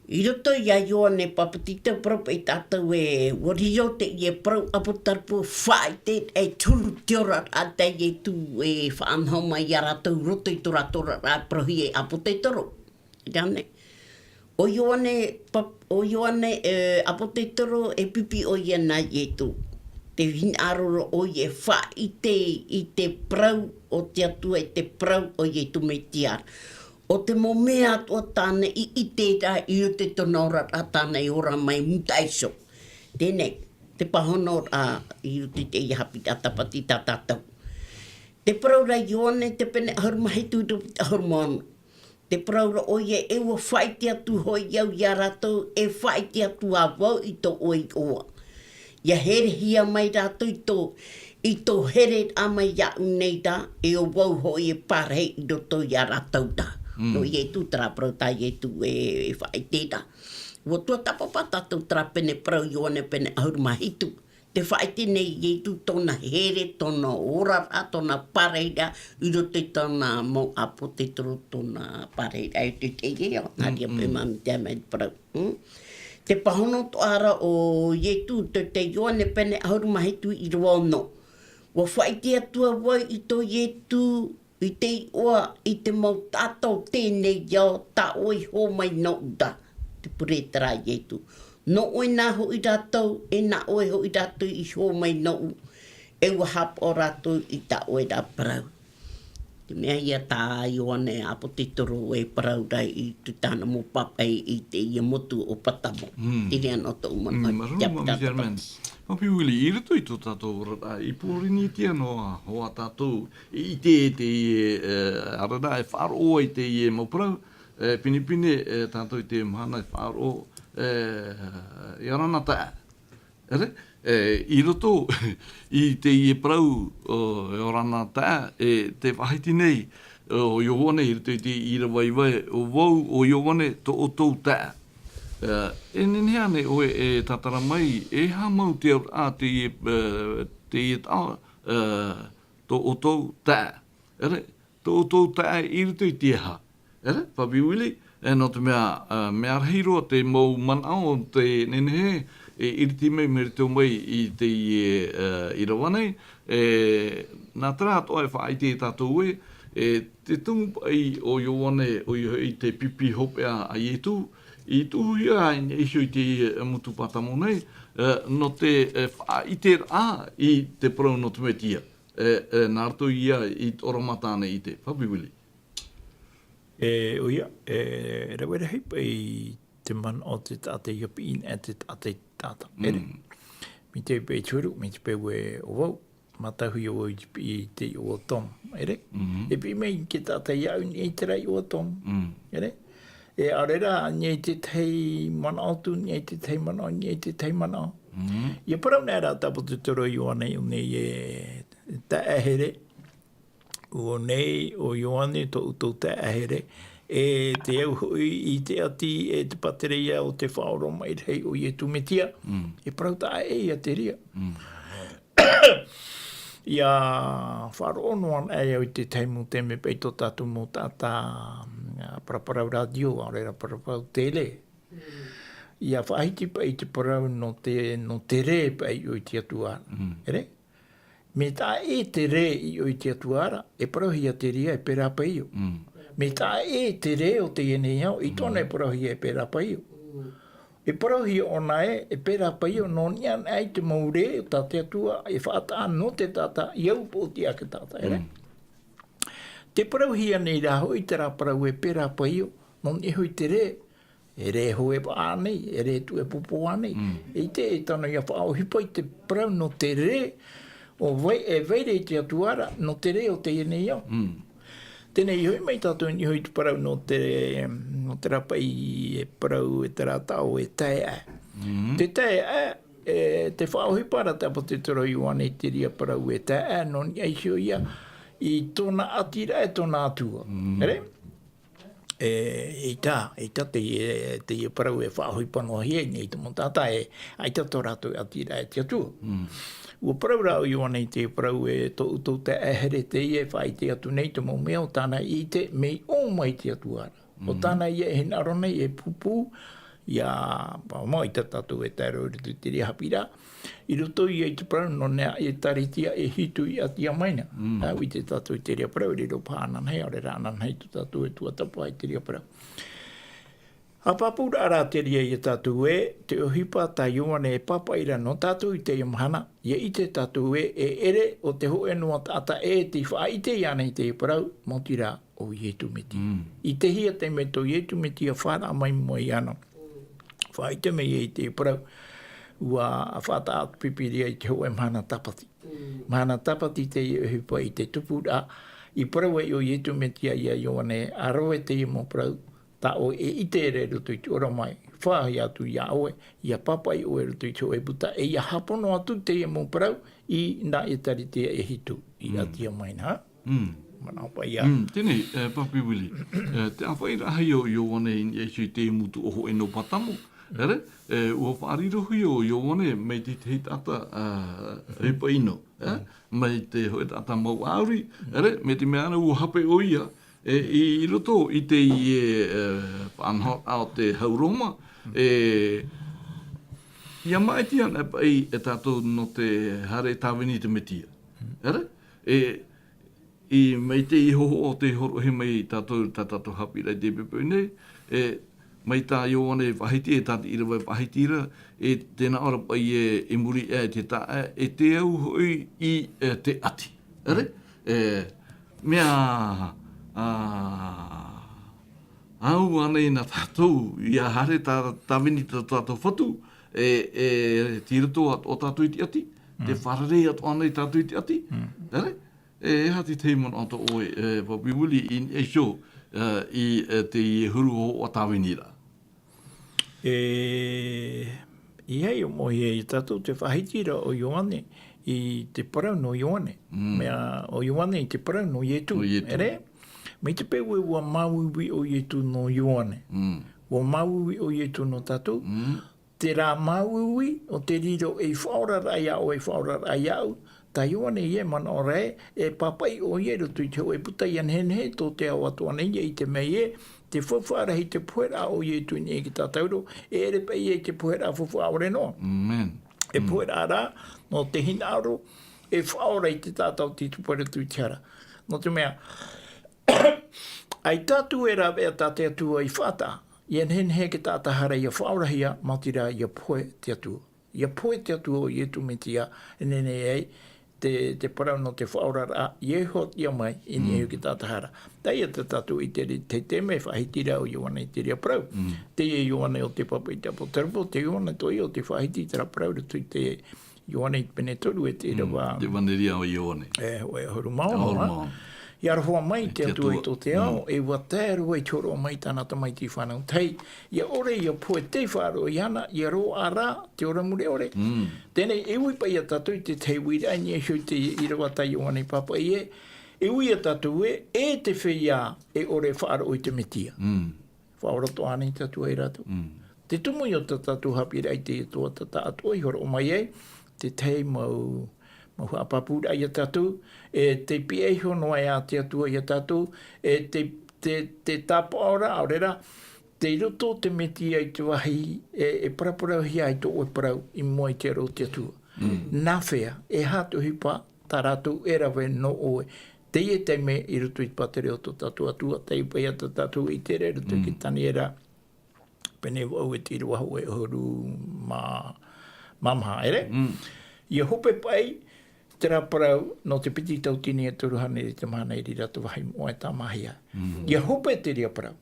i roto iā Ioane Papetito, parau paʻi tātou ē, ʻua riro teie parau ʻāpōsetolo, faʻaʻite e te huru oraraʻa tā Iesu e faʻanaho mai iā rātou i roto i tō rātou oraraʻa parauhia e ʻĀpōsetolo. Ia nei. ʻO Ioane, pa-, ʻo Ioane, e, ʻĀpōsetolo e pipi ʻoia nā Iesu. Tē hinaʻaro ra ʻoia e faʻaʻite i te parau o te Atua, i te parau o Iesu Mesia. ʻO te mau mea atoʻa tāna i ʻite ra i roto i tōna oraraʻa tāna e ora mai i mua iho. Teie nei, te pāhonoraʻa i roto i teie haʻapiʻiraʻa tāpati tā tātou. Tē parau ra Ioane, te pene ʻahuru mā hitu i te ʻahuru mā ono. Tē parau ra ʻoia, e ʻua faʻaʻite atu hoʻi au iā rātou, e faʻaʻite atu ā vau i tō ʻoe iʻoa. ʻIa herehia mai rātou i tō, i tō hereraʻa mai iāʻu nei ra, e ʻo vau hoʻi e pārahi i roto iā rātou ra. Mm. Nō Iesu terā parau tā Iesu e, e faʻaʻite ra. ʻUa tuatāpapa tātou terā pene parau Ioane pene ʻahuru mā hitu. te faʻaite nei Ietu tōna here, tōna oraraʻa, tōna parahiraʻa, i roto i tōna mau ʻāpōsetolo, tōna parahiraʻa i te teie, ʻo, nā reira paʻi mā, mai te parau. Mm. Te pāhono atoʻa ra o Ietu, te, te Ioane pene ʻahuru mā hitu ʻīrava ono. ʻUa faʻaite atu vau i tō Ietu, i te iʻoa, i te mau taʻata o teie nei ao, tā ʻoe i hōmai nōʻu ra, te pure terā a Ietu. Nō ʻoe nā hoʻi rātou, e nā ʻoe hoʻi rātou i hōmai nōʻu, e ʻua haʻapaʻo rātou i tā ʻoe ra parau. Te mea ia tā Ioane ʻāpōsetolo e parau ra i te tāna mau pāpaʻi i teie motu o Patamo. Mm. Te reira noa tōʻu manaʻo. Mm, māuruuru, Mā Miss Edmonds. Papi Willie, i roto i tō tātou oraraʻa, i Pōrīnetia noa, ʻo tātou i ʻite i teie, e, ʻaore rā, e faʻaroʻo ai teie mau parau, e, pinepine, e, tātou i te mahana e faʻaroʻo, e, e orana taʻa. ʻEre, e, i roto i teie parau, ʻo, e orana taʻa, e, tē faʻahiti nei, ʻo Ioane, i roto i te ʻīrava iva, ʻo vau, ʻo Ioane, tō ʻoutou taʻa. E, e nehenehe ānei ʻoe e tātara mai, e aha mau te auraʻa teie, e, teie taʻa, e, tō ʻoutou taʻa. ʻEre, tō ʻoutou taʻa i roto i te aha? ʻEre, Papi Willie, e, nō te mea, e, mea rahi roa te mau manaʻo o te nehenehe, e iriti mai, mai roto mai i teie, e, ʻīrava nei, e, nā terā atoʻa e faʻaʻite ia tātou ē, e, te tumu paʻi o Ioane, ʻoia hoʻi te pipi hopeʻa a Ietu, i tuʻuhia ai nei iho i te, e, motu Patamo nei, e, nō te, e, faʻaʻiteraʻa i te parau nō te Mesia. E, e, nā roto ia i te ʻorometua nei i te Papi Willie. E, ʻoia, e, rave rahi paʻi te manaʻo o te taʻata i ʻapiʻi, e te taʻata i te taʻata. ʻEre. Mm. Mai te peu e toru, mai te peu ē ʻo vau, mātauhia vau i te piʻi i te iʻoa o Tom. ʻEre. Mhm. E piʻi mai te taʻata iāʻu i niʻa i terā iʻoa o Tom. Mm. ʻEre. E ʻaore rā, i niʻa i te tahi manaʻo atu, i niʻa i te tahi manaʻo, i niʻa i te tahi manaʻo. Mhm. ʻIa parau nei rā te ʻāpōsetolo Ioane i ʻō nei e taʻa here, ʻo nei ʻo Ioane tō ʻoutou taʻa here, e te au hoʻi i te ʻati, e te pātereia o te faʻaoromaʻi rahi o Ietu Mesia, Mm. e parau taʻa ʻē ia te reira. Mm. ʻIa faʻaroʻo noa anaʻe au i te tahi mau taime paʻi tō tātou mau taʻata, mm, paraparau rātio, ʻaore rā paraparau tele. Mm. ʻIa faʻahiti paʻi te parau nō te, nō te rē paʻi i ʻō i te Atua. Mm. ʻEre? Mea taʻa ʻē te rē i ʻō i te Atua ra, e parauhia te reira e pērā paʻi ʻo. Mm. Mea taʻa ʻē te rē o teie nei ao, i tōna e parauhia e pērā paʻi ʻo. Mm. E parauhia ʻōna ē, e pērā paʻi ʻo, nō niʻa anaʻe i te mau rē o tā te Atua, e faʻataʻa nō te taʻata, ʻia upoʻotiʻa te taʻata, ʻere? Mm. Tē parauhia nei rā hoʻi terā parau e pērā paʻi ʻo, nō niʻa iho i te rē, e rē hoe paʻi ānei, e rē tuʻu e pōpō ānei. Mm. ʻEita e tano ʻia faʻaʻohipa i te parau nō te rē, ʻo vai, e vai ra i te Atua ra, nō te rē o teie nei ao. Mm. Teie nei hoʻi mai tātou i niʻa iho i te parau nō te, nō terā paʻi e parau e terā taʻo e taeaʻe. Mm. Te taeaʻe, e, te faʻaʻohipa ra te ʻāpōsetolo Ioane i te reira parau e taeaʻe, nō niʻa iho ia, i tōna ʻātiraʻa e tōna Atua. Mm. ʻEre? E, ʻeita, ʻeita teie, teie parau e faʻaʻohipa noa hia i niʻa i te mau taʻata e, ʻaita tō rātou ʻātiraʻa e te Atua. Mm. ʻUa parau rā ʻo Ioane i te parau e tō ʻoutou taeaʻe here teie e faʻaʻite atu nei te mau mea ʻo tāna i ʻite, mea ʻō mai te Atua ra. ʻO Mm. tāna ia e hinaʻaro nei e pūpū, ʻia, pa-, mau ʻaita tātou e tae roa i roto i te reira haʻapiʻiraʻa, i roto ia i te parau nō niʻa i te ʻĒtārētia e hitu i ʻatia mai na. Mm. ʻA, ʻua ʻite tātou i te reira parau, e riro paha ananahi, ʻaore rā ananahi tō tātou e tuatāpapa i te reira parau. ʻA pāpūraʻa rā te reira ia tātou ē, te ʻohipa tā Ioane e pāpaʻi ra nō tātou i teie mahana, ʻia ʻite tātou ē, e ʻere ʻo te hōʻē noa taʻata ē tei faʻaʻite iāna i teie parau, maoti rā, ʻo Ietu Mesia. Mm. I te hia taime tō Ietu Mesia faʻaara mai mua iāna. Faʻaʻite mai ia i te parau, ʻua faʻataʻa te Pīpīria i te hōʻē mahana tāpati. Mm. Mahana tāpati teie e ʻohipa i te tupuraʻa, i parau ai ʻo Ietu Mesia ia Ioane, ʻa rave teie mau parau, tā ʻoe e ʻite ra i roto i te ʻorometua, faʻaʻite atu ia ʻoe, ʻia pāpaʻi ʻoe i roto i te hōʻē buka, e ʻia hāpono atu teie mau parau, i nā ʻĒtārētia e hitu, i Mm. ʻatia mai na. Mm. Manaʻo paʻi ia. Mm, teie nei, e, Papi Willie. E, te ʻāfaʻiraʻa hoʻi o Ioane i niʻa iho i te motu ʻo hōʻē nō Patamo. ʻEre, e, ʻua faʻarirohia ʻo Ioane mai te tahi taʻata, ā, ʻohipa ʻino, ā, mai te hōʻē taʻata mau ʻāuri, ʻere, mai te mea ānei ʻua hape ʻoia, e, i, i roto i teie, e, faʻanahoraʻa o te hau Roma, e, ʻia māʻiti ana paʻi e tātou nō te haere e tāvini i te Metia. ʻEre, e, i, mai te hōhoʻa o tei hōroʻahia mai tātou, tā tātou haʻapiʻiraʻa i teie poʻipoʻi nei, e, mai tā Ioane e faʻahiti, e tā te ʻīrava e faʻahiti ra, e tē nā ʻō ra paʻi ē, i muri aʻe i te taʻa, e te au hoʻi i, e, te ʻati. ʻEre? E, mea, ā, au ānei nā tātou, ʻia haere tā, tāvini tā tātou Fatu, e, e, tei roto atoʻa tātou i te ʻati, te fārerei atoʻa ānei tātou i te ʻati, ʻere? E, e aha te tahi manaʻo tō ʻoe, e, Papi Willie, i niʻa iho, e, i, e, teie huru hōhoʻa tāviniraʻa? E, ʻeiaha ʻia moʻehia ia tātou te faʻahiti ra ʻo Ioane i te parau nō Ioane. Mm. Mea, ʻo Ioane i te parau nō Ietu. Nō Ietu. ʻEre? Mai te peu ē ʻua māuiui ʻo Ietu nō Ioane. Mm. ʻUa māuiui ʻo Ietu nō tātou. Mm. Terā māuiui, ʻo te riro ei faʻaoraraʻa iā ʻoe, ei faʻaoraraʻa iāʻu, tā Ioane ïa e manaʻo ra ē, e pāpaʻi ʻoia i roto i te hōʻē puta ʻia nehenehe tō te ao atoʻa nei ʻia ʻite mai ē, te faufaʻa rahi, te poheraʻa o Ietu i niʻa i te tātauro, e ʻere paʻi ïa i te poheraʻa faufaʻa ʻore noa. Amen. E Mm. poheraʻa rā, nō te hinaʻaro, e faʻaora i te taʻata ʻo tei tupu ra i roto i te hara. Nō te mea, ʻaita atu e rāveʻa tā te Atua i faʻataʻa, ʻia nehenehe te taʻata hara ʻia faʻaorahia, maoti rā ʻia pohe te Atua. ʻIa pohe te Atua ʻo Ietu Metia, e nehenehe ai, te, te parau nō te faʻaoraraʻa, ʻia iho atu mai, i niʻa iho i te taʻata hara. Teie tā tātou i te, te, te mea faʻahiti ra ʻo Ioane i te reira parau. Mm. Teie Ioane ʻo te pāpaʻi i te ʻāpōsetolo Paulo, te Ioane atoʻa ïa ʻo tei faʻahiti i terā parau i roto i te Ioane i te pene toru e te Mm, ʻīrava. Te ʻevaneria ʻo Ioane. E, hōʻē ʻahuru mā ono, ʻahuru mā ono. ʻIa aroha mai te Atua i tō te ao, Mm. e ʻua tae roa i te hōroʻa mai i tāna Tamaiti fānau tahi. ʻIa ʻore ʻia pohe tei faʻaroʻo iāna, ʻia roaʻa rā te ora mure ʻore. Mm. Teie nei, e ui paʻi ia tātou i te tahi uiraʻa i niʻa iho i te ʻīrava tā Ioane i pāpaʻi ē, e ui ia tātou ē, e te feiā e ʻore e faʻaroʻo i te Metia. Mm. Faʻaora atoʻa ānei te Atua ia rātou? Mm. Te tumu ïa o tā tātou haʻapiʻiraʻa i teie tuhaʻa atoʻa i hōroʻa mai ai, te tahi mau, mau haʻapāpūraʻa ia tātou, e tei pihaʻi iho noa ā te Atua ia tātou, e te, te, te tāpaʻoraʻa, ʻaore rā, tei roto te Metia i te vāhi, e, e paraparauhia ai tō ʻoe parau i mua i te aro o te Atua. Mm. Nā hea, e aha te ʻohipa tā rātou e rave nō ʻoe. Teie taime i roto i te pātireia o tō tātou Atua, taiʻo paʻi ia tā tātou i ʻite ra i roto i te Mm. Taniera, pene vaʻu e te ʻīrava hōʻē ʻahuru mā, mā maha, ʻere? Mm. ʻIa hope paʻi terā parau nō te piti tauatini e toru hānere i te mahana i reira te vāhi moʻa e tāmāhia. Mm. ʻIa hope te reira parau.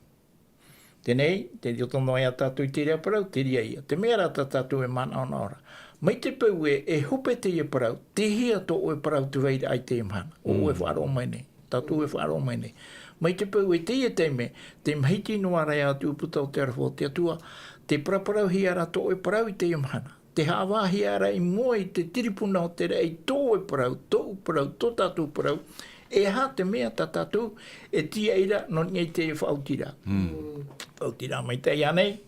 Teie nei, tei roto noa ā tātou i te reira parau, te reira ïa. Te mea rā tā tātou e manaʻonaʻo ra. Mai te peu ē, e hope teie parau, tei hea tō ʻoe parau tei vai ra i teie mahana. ʻO ʻoe Mm. faʻaroʻo mai nei. Tātou e faʻaroʻo mai nei. Mai te peu ē teie taime, tē mahiti noa ra ā te ʻūputa o te aroha o te Atua, tē paraparauhia ra tō ʻoe parau i teie mahana. Tē haʻavāhia ra i mua i te tiripuna o te raʻi tō ʻoe parau, tōʻu parau, tō tātou parau, e aha te mea tā tātou e tīaʻi ra nō niʻa i te faʻaotiraʻa. Mm. Faʻaotiraʻa maitaʻi ānei,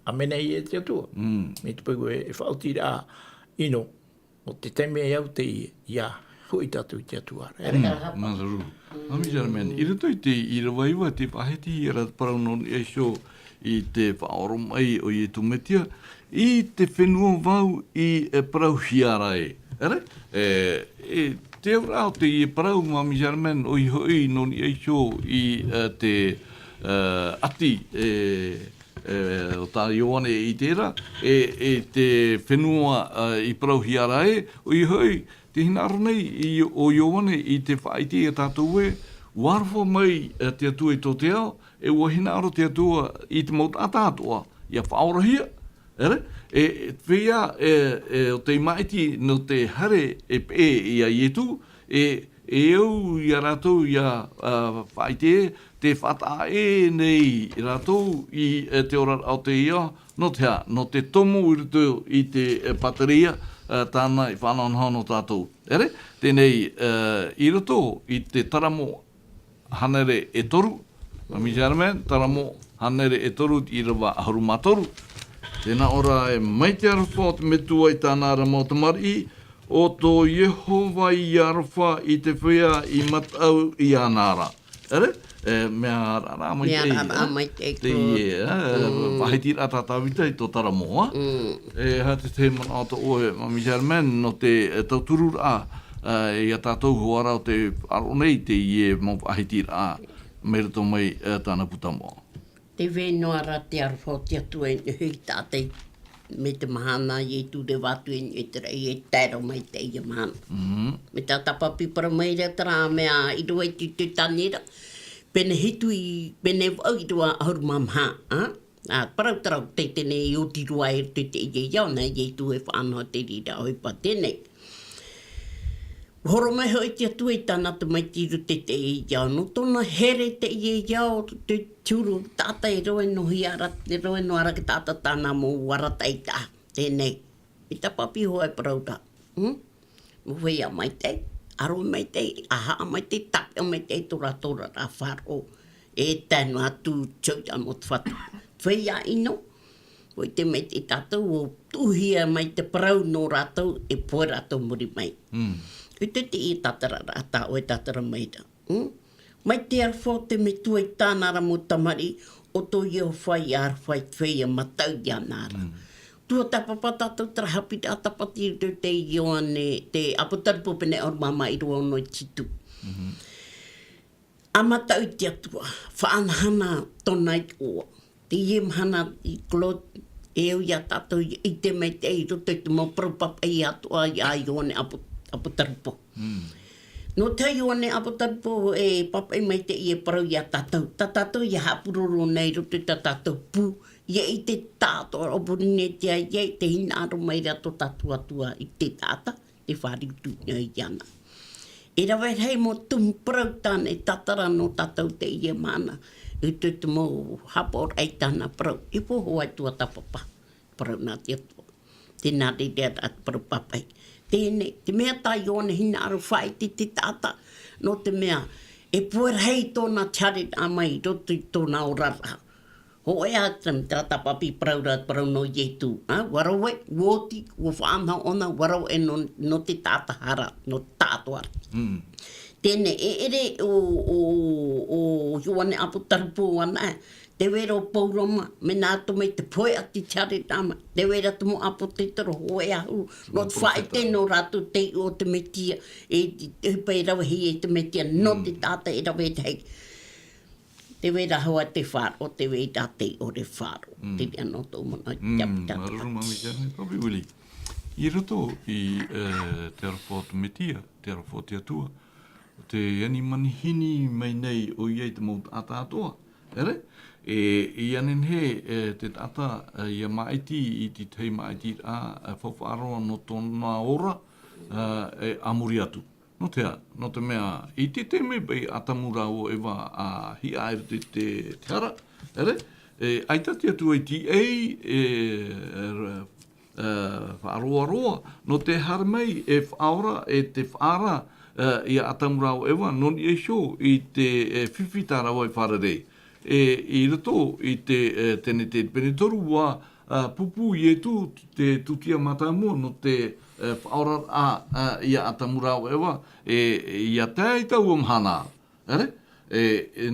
ʻāmene e te Atua. Mm. Mai te peu ē e faʻaotiraʻa ʻino, ʻo te taime au teie, ʻia hoʻi tātou i te Atua. Mm, māuruuru. Mami Germaine, i roto i te ʻīrava iva, tē faʻahiti ra te parau nō niʻa iho i te faʻaoromaʻi o Ietu Metia, i te fenua vau i, e, parauhia ra ē. ʻEre? E, e, te auraʻa o teie parau, Mami Germaine, ʻoia hoʻi nō niʻa iho i, e, te, e, ʻati, e, e, o tā Ioane i terā, e, e te fenua, e, i parauhia ra ē, ʻoia hoʻi, tē hinaʻaro nei i, ʻo Ioane i te faʻaʻite ia tātou ē, ʻua aroha mai, e, te Atua i tō te ao, e ʻua hinaʻaro te Atua i te mau taʻata atoʻa, ʻia faʻaorahia, ʻere? E, e, feiā, e, e, ʻo tei māʻiti nō te haere e peʻe ia Ietu, e, e au ia rātou ʻia, a, faʻaʻite, tē faʻataʻa ʻē nei rātou i, e, te oraraʻa o te ao, nō te aha, nō te tomo i roto i te, e, pātireia, e, tāna i faʻanahonaho nō tātou. ʻEre, teie nei, e, i roto i te Taramo hānere e toru, Mami Germaine, Taramo hānere e toru, ʻīrava ʻahuru mā toru. Tēnā ʻō ra, e mai te aroha o te Metua i tāna ra mau tamariʻi, ʻo tō Iehova i aroha i te feiā i mataʻu iāna ra. ʻEre? E, mea raʻa mai Mea te raʻa ia. mai te Te ia, e, Mm. faʻahiti raʻa tā Tāvita i tō Taramo, a? Mm. E, ha te te manaʻo tō ʻoe, Mami Herman, nō te, e, tauturu raʻa, e, ia tātou hoʻi ra o te aro nei te ia mau faʻahiti raʻa, mai roto mai, e, tāna puta moa. Te vai noa ra te aroha o te Atua e nui tātou. Mai te mahana Ietu reva atu e nui te raʻi e tae roa mai te ia mahana. Mm. Mai tā Tāpapi parau mai ra terā mea i roa i te te tanira. Pene hitu i, pene vaʻu i roa ʻahuru mā maha, a? A, parau terā te tene i oti roa e te te ia ia, nā Ietu e faʻanaho te rira o i pa tēnei. Horo mai hoʻi te Atua i tāna tamaiti i roto i te ia, nō tōna here te ia ia o te turu, taʻata e roe noa ra, e roe noa ra te taʻata tāna mau ara taʻata. Tēnei. I Tāpapi hoʻi e parau ra. Hmm? Mau feiā maitaʻi, aro maitaʻi, ʻāhaʻa maitaʻi, tāpeʻa maitaʻi tō rātou ra Faro. E tae noa atu Juda nō te Fatu. Feiā ʻino, ʻua ʻite maitaʻi tātou, ʻua tuʻuhia mai te parau nō rātou, e pohe rātou muri mai. Mm. ʻUa ʻite te ia tātararaʻa tā ʻoe tātara mai ra. Mm? Mai te aroha o te Metua i tāna ra mau tamariʻi, ʻo tō Iehova i aroha i te feiā mataʻu iāna ra. Mm. Tuatāpapa tātou terā haʻapiʻiraʻa Tāpati i roto i te Ioane, te Apotarupo pene ʻahuru mā maha i roa ono i te hitu. Mhm. ʻA mataʻu i te Atua, faʻahanahana tōna iʻoa. Teie mahana i Claude, e au ia tātou i ʻite maitaʻi i roto i te mau parau papaʻi atoʻa ia Ioane Apo-, Apotarupo. Mm. Nō te Ioane Apotarupo e papaʻi maitaʻi e parau ia tātou, tā tātou ia haʻapuroro nei i roto i tā tātou pū, ia ʻite tātou ʻo Porinetia ia i te hinaʻaro mai ra tō tātou Atua i te taʻata, te fāriu tū nei iāna. E rave rahi mau tumu parau tāna e tātara nō tātou teie mahana, i te, te mau haʻapaʻoraʻa i tāna parau, e pohe ai tuatāpapa, parau nā te Atua. Tēnā reira te parau papaʻi. Teie nei, te mea tā Ioane hinaʻaro faʻaʻite i te taʻata, nō te mea, e pohe rahi tōna te haereraʻa mai i roto i tōna oraraʻa. Hōʻē ā, terā, terā Tāpapi parau ra, parau nō Ietu, ā, ʻua rave, ʻua oti, ʻua faʻanaho ʻōna, ʻua rave nō, nō te taʻata hara, nō te taʻatoʻa ra. Mm. Teie nei, e ʻere ʻo, ʻo, ʻo Ioane Apotarupo anaʻe, tē vai ra ʻo Pauro mā, mea nā atu mai te pohe atu i te haereraʻa mai, tē vai ra te mau ʻāpōsetolo hōʻē ʻahuru, nō te faʻaʻite nō rātou te iʻoa o te Mesia, e, e, e pai ravehia e te Mesia, nō te taʻata e rave rahi. Tē vai ra hoʻi te Faro, tē vai ra te ʻore Faro. Mm. Te reira nō tō mana i te Mm, apitata. Māuruuru maitaʻi, Papi Willie. I roto i, e, te aroha o te Mesia, te aroha o te Atua, te ani manihini mai nei ʻoia i te mau taʻata atoʻa. ʻEre? E, ʻia nehenehe, e, te taʻata, e, ʻia māʻiti i te tahi māʻitiraʻa, e, faufaʻa roa nō tōna ora, e, e, a muri atu. Nō te aha, nō te mea, i te taime paʻi ʻĀtamu rāua ʻo Eva a hiʻa i roto i te, te hara, ʻere? E, ʻaita te Atua i tīaʻi, e, e, e, faʻaroaroa, nō te haere mai e faʻaora, e te faʻaara, e, ia ʻĀtamu rāua ʻo Eva, nō niʻa iho i te, e, fifi tā rāua e fārerei. E, i roto i te, e, Tenete pene toru ʻua, a, pūpū Ietu te tūtia mātāmua nō te, e, faʻaoraraʻa, a, ia ʻĀtamu rāua ʻo Eva, e, ia tae i taua mahana. ʻEre? E, e,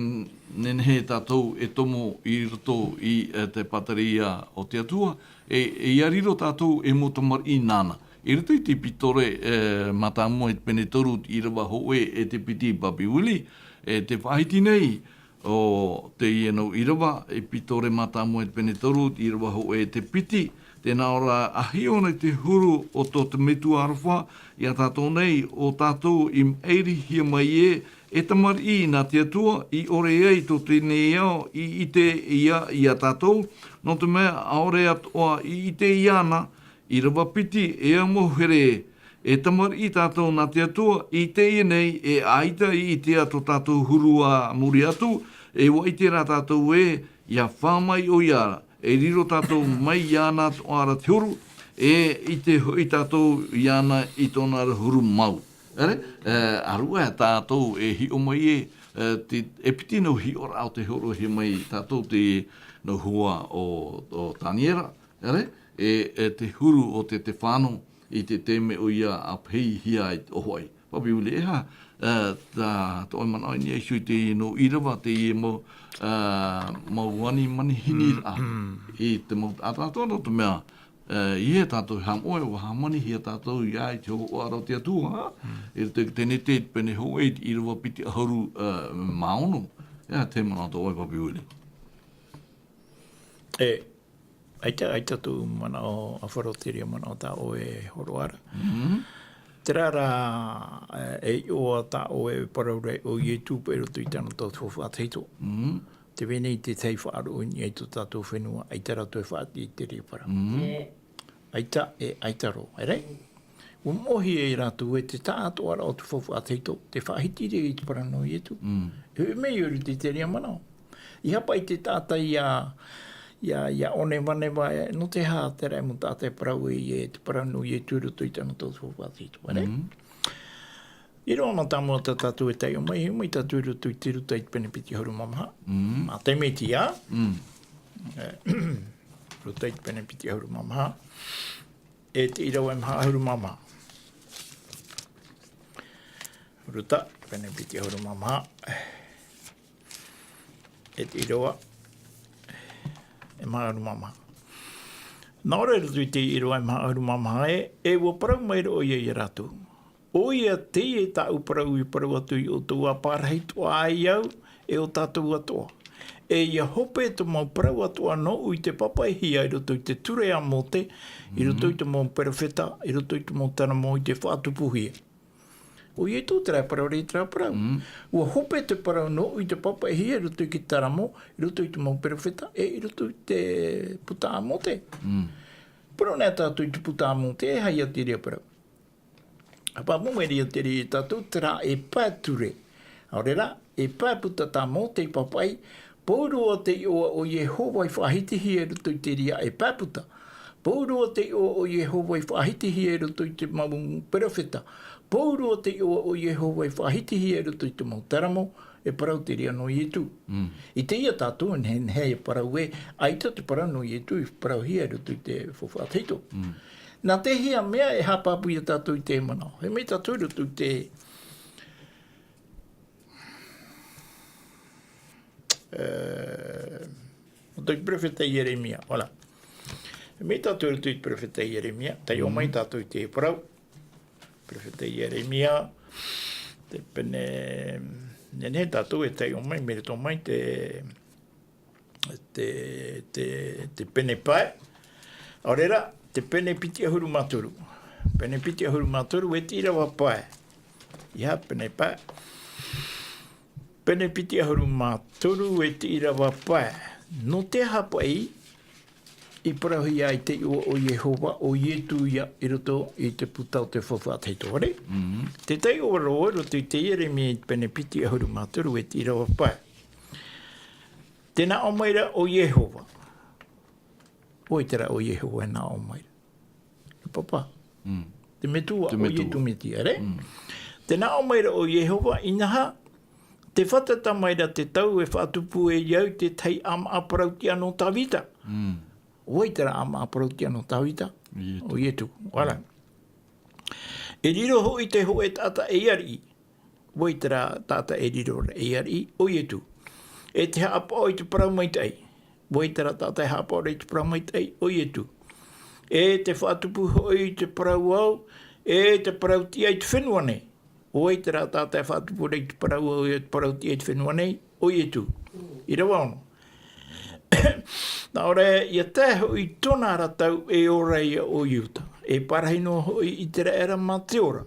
nehenehe tātou e tomo i roto i, e, te pātireia o te Atua, e, e ʻia riro tātou ei mau tamariʻi nāna. I roto i te Pītore, e, mātāmua i te pene toru, ʻīrava hōʻē e te piti, Papi Willie, e te faʻahiti nei, ʻo teie nau ʻīrava, i Pītore mātāmua i te pene toru, ʻīrava hōʻē e te piti, tē nā ʻō ra, ʻa hiʻo nei te huru o tō te Metua aroha ia tātou nei, ʻo tātou i maʻirihia mai ē, e tamariʻi nā te Atua, i ʻore ai tō teie nei ao i ʻite ia, ia tātou, nō te mea ʻaore atoʻa i ʻite iāna, ʻīrava piti, e au mau here, e tamariʻi tātou nā te Atua, i teie nei, e ʻaita i ʻitea tō tātou huru a muri atu, e ʻua ʻite rā tātou ē, ʻia fā mai ʻoia, e riro tātou mai iāna atoʻa ra te huru, e ʻite hoʻi tātou iāna i tōna ra huru mau. ʻEre, e, ʻārua tātou e hiʻo mai ē, e, te, e piti nau hiʻoraʻa o tē hōroʻahia mai tātou te nau hua o, o Taniera, ʻere, e, e te huru o te, te fānau i te, te mea ʻoia a pehehia ai te ʻohoʻa. Papi Ule, e aha, e, tā, tō ʻoe manaʻo i niʻa iho i te nō ʻīrava, teie mau, e, mau ani manihini raʻa. I te mau, a tātou anō te mea, e, i e tātou haʻamoʻe, ʻua hāmanihia tātou i ʻā i te hōhoʻa ra o te Atua, i roto i te tenete, i te pene hōʻē, i te ʻīrava piti ʻahuru, e, mā ono. E aha te manaʻo tō ʻoe, Papi Ule? E, ʻaita, ʻaita tō manaʻo, ʻa faro te reira manaʻo tā ʻoe e hōroʻa ra. Terā rā, e, e iʻoa tā ʻoe e parau ra ʻo Ietu paʻi i roto i tāna tau faufaʻa tahito. Te vai nei te tahi faʻaroʻo i niʻa i tō tātou fenua, ʻaita rātou e faʻaʻite i te reira parau. ʻAita, e ʻaita roa, e rā? ʻUa moʻehia e rātou e te taʻatoʻaraʻa o te faufaʻa tahito, te faʻahiti ra i te parau nō Ietu. E hoʻi mai i roto i te reira manaʻo. ʻEiaha paʻi te taʻata ia, ia, ia ʻōnevaneva, e, nō te aha terā mau taʻata e parau e, e te parau nō Ietu i roto i tāna tau faufaʻa tahito, e rā? I roto ana tā mua tā tātou e taiʻo mai, e hoʻi mai tātou i roto i te Ruta i te pene piti ʻahuru mā maha. Mā te Mētia. E, Ruta i te pene piti ʻahuru mā maha. E te ʻīrava e maha ʻahuru mā maha. Ruta, pene piti ʻahuru mā maha. E te ʻīrava e maha ʻahuru mā maha. Nā ʻō ra i roto i te ʻīrava e maha ʻahuru mā maha ē, e ʻua parau maira ʻoia ia rātou. ʻOia teie tāʻu parau i parau atu ia ʻoutou, ʻa pārahi atoʻa ai au, e ʻo tātou atoʻa. E ʻia hope te mau parau atoʻa nōʻu i te papaʻihia i roto i te ture a Mōte, i roto i te mau perofeta, i roto i te mau taramo i te faʻatupuhia. ʻO Ietu terā e parau ra i terā parau. ʻUa hope te parau nōʻu i te papaʻihia i roto i te taramo, i roto i te mau perofeta, e i roto i te puta a Mōte. Parau nei tātou i te puta a Mōte, e aha ia te reira parau? Haʻapāpū mai ra ia te reira ia tātou, terā e pae ture. ʻAore rā, e pae puta tā Mōte i papaʻi, pauroa te iʻoa o Iehova i faʻahitihia i roto i te reira e pae puta. Pauroa te iʻoa o Iehova i faʻahitihia i roto i te mau perofeta. Pauroa te iʻoa o Iehova i faʻahitihia i roto i te mau taramo, e parau te reira nō Ietu. I teie tātou e nehenehe e parau ē, ʻaita te parau nō Ietu i parauhia i roto i te faufaʻa tahito. Nā te hea mea e haʻapāpū ia tātou i te manaʻo. E mai tātou i roto i te, e, roto i te perofeta Ieremia, voilà. E mai tātou i roto i te perofeta Ieremia, taiʻo mai tātou i te parau. Perofeta Ieremia, te pene, nehenehe tātou e taiʻo mai, mai roto mai te, te, te, te pene pae. ʻAore rā, te pene piti ʻahuru mā toru. Pene piti ʻahuru mā toru, e te ʻīrava pae. ʻEiaha, pene pae. Pene piti ʻahuru mā toru, e te ʻīrava pae. Nō te aha paʻi i parauhia ai te iʻoa o Iehova, ʻo Ietu ia i roto i te puta o te faufaʻa tahito, ʻaore? Te taiʻo roa i roto i te Ieremia i te pene piti ʻahuru mā toru, e te ʻīrava pae. Tē nā ʻō mai ra ʻo Iehova. ʻO vai terā ʻo Iehova e nā ʻō mai ra? Te Papa. Te Metua, ʻo Ietu Metia, ʻaore? Tē nā ʻō mai ra ʻo Iehova, inaha, tē fātata mai ra te tau e faʻatupu e au i te tahi ʻāmaʻa parauʻtiʻa nō Tāvita. ʻO vai terā ʻāmaʻa parauʻtiʻa nō Tāvita? ʻO Ietu. Voilà. E riro hoʻi te hōʻē taʻata ei ariʻi. ʻO vai terā taʻata e riro ra ei ariʻi? ʻO Ietu. E te haʻapaʻo i te parau maitaʻi. ʻO vai terā taʻata e haʻapaʻo ra i te parau maitaʻi? ʻO Ietu. E te faʻatupu hoʻi i te parau au, e te parauʻtiʻa i te fenua nei. ʻO vai terā taʻata e faʻatupu ra i te parau au, e te parauʻtiʻa i te fenua nei? ʻO Ietu. ʻĪrava ono. Nā ʻō ra, ʻia tae hoʻi tōna ra tau e ora ia ʻo Iuta. E parahi noa hoʻi ʻĪteraʻera mā te ora.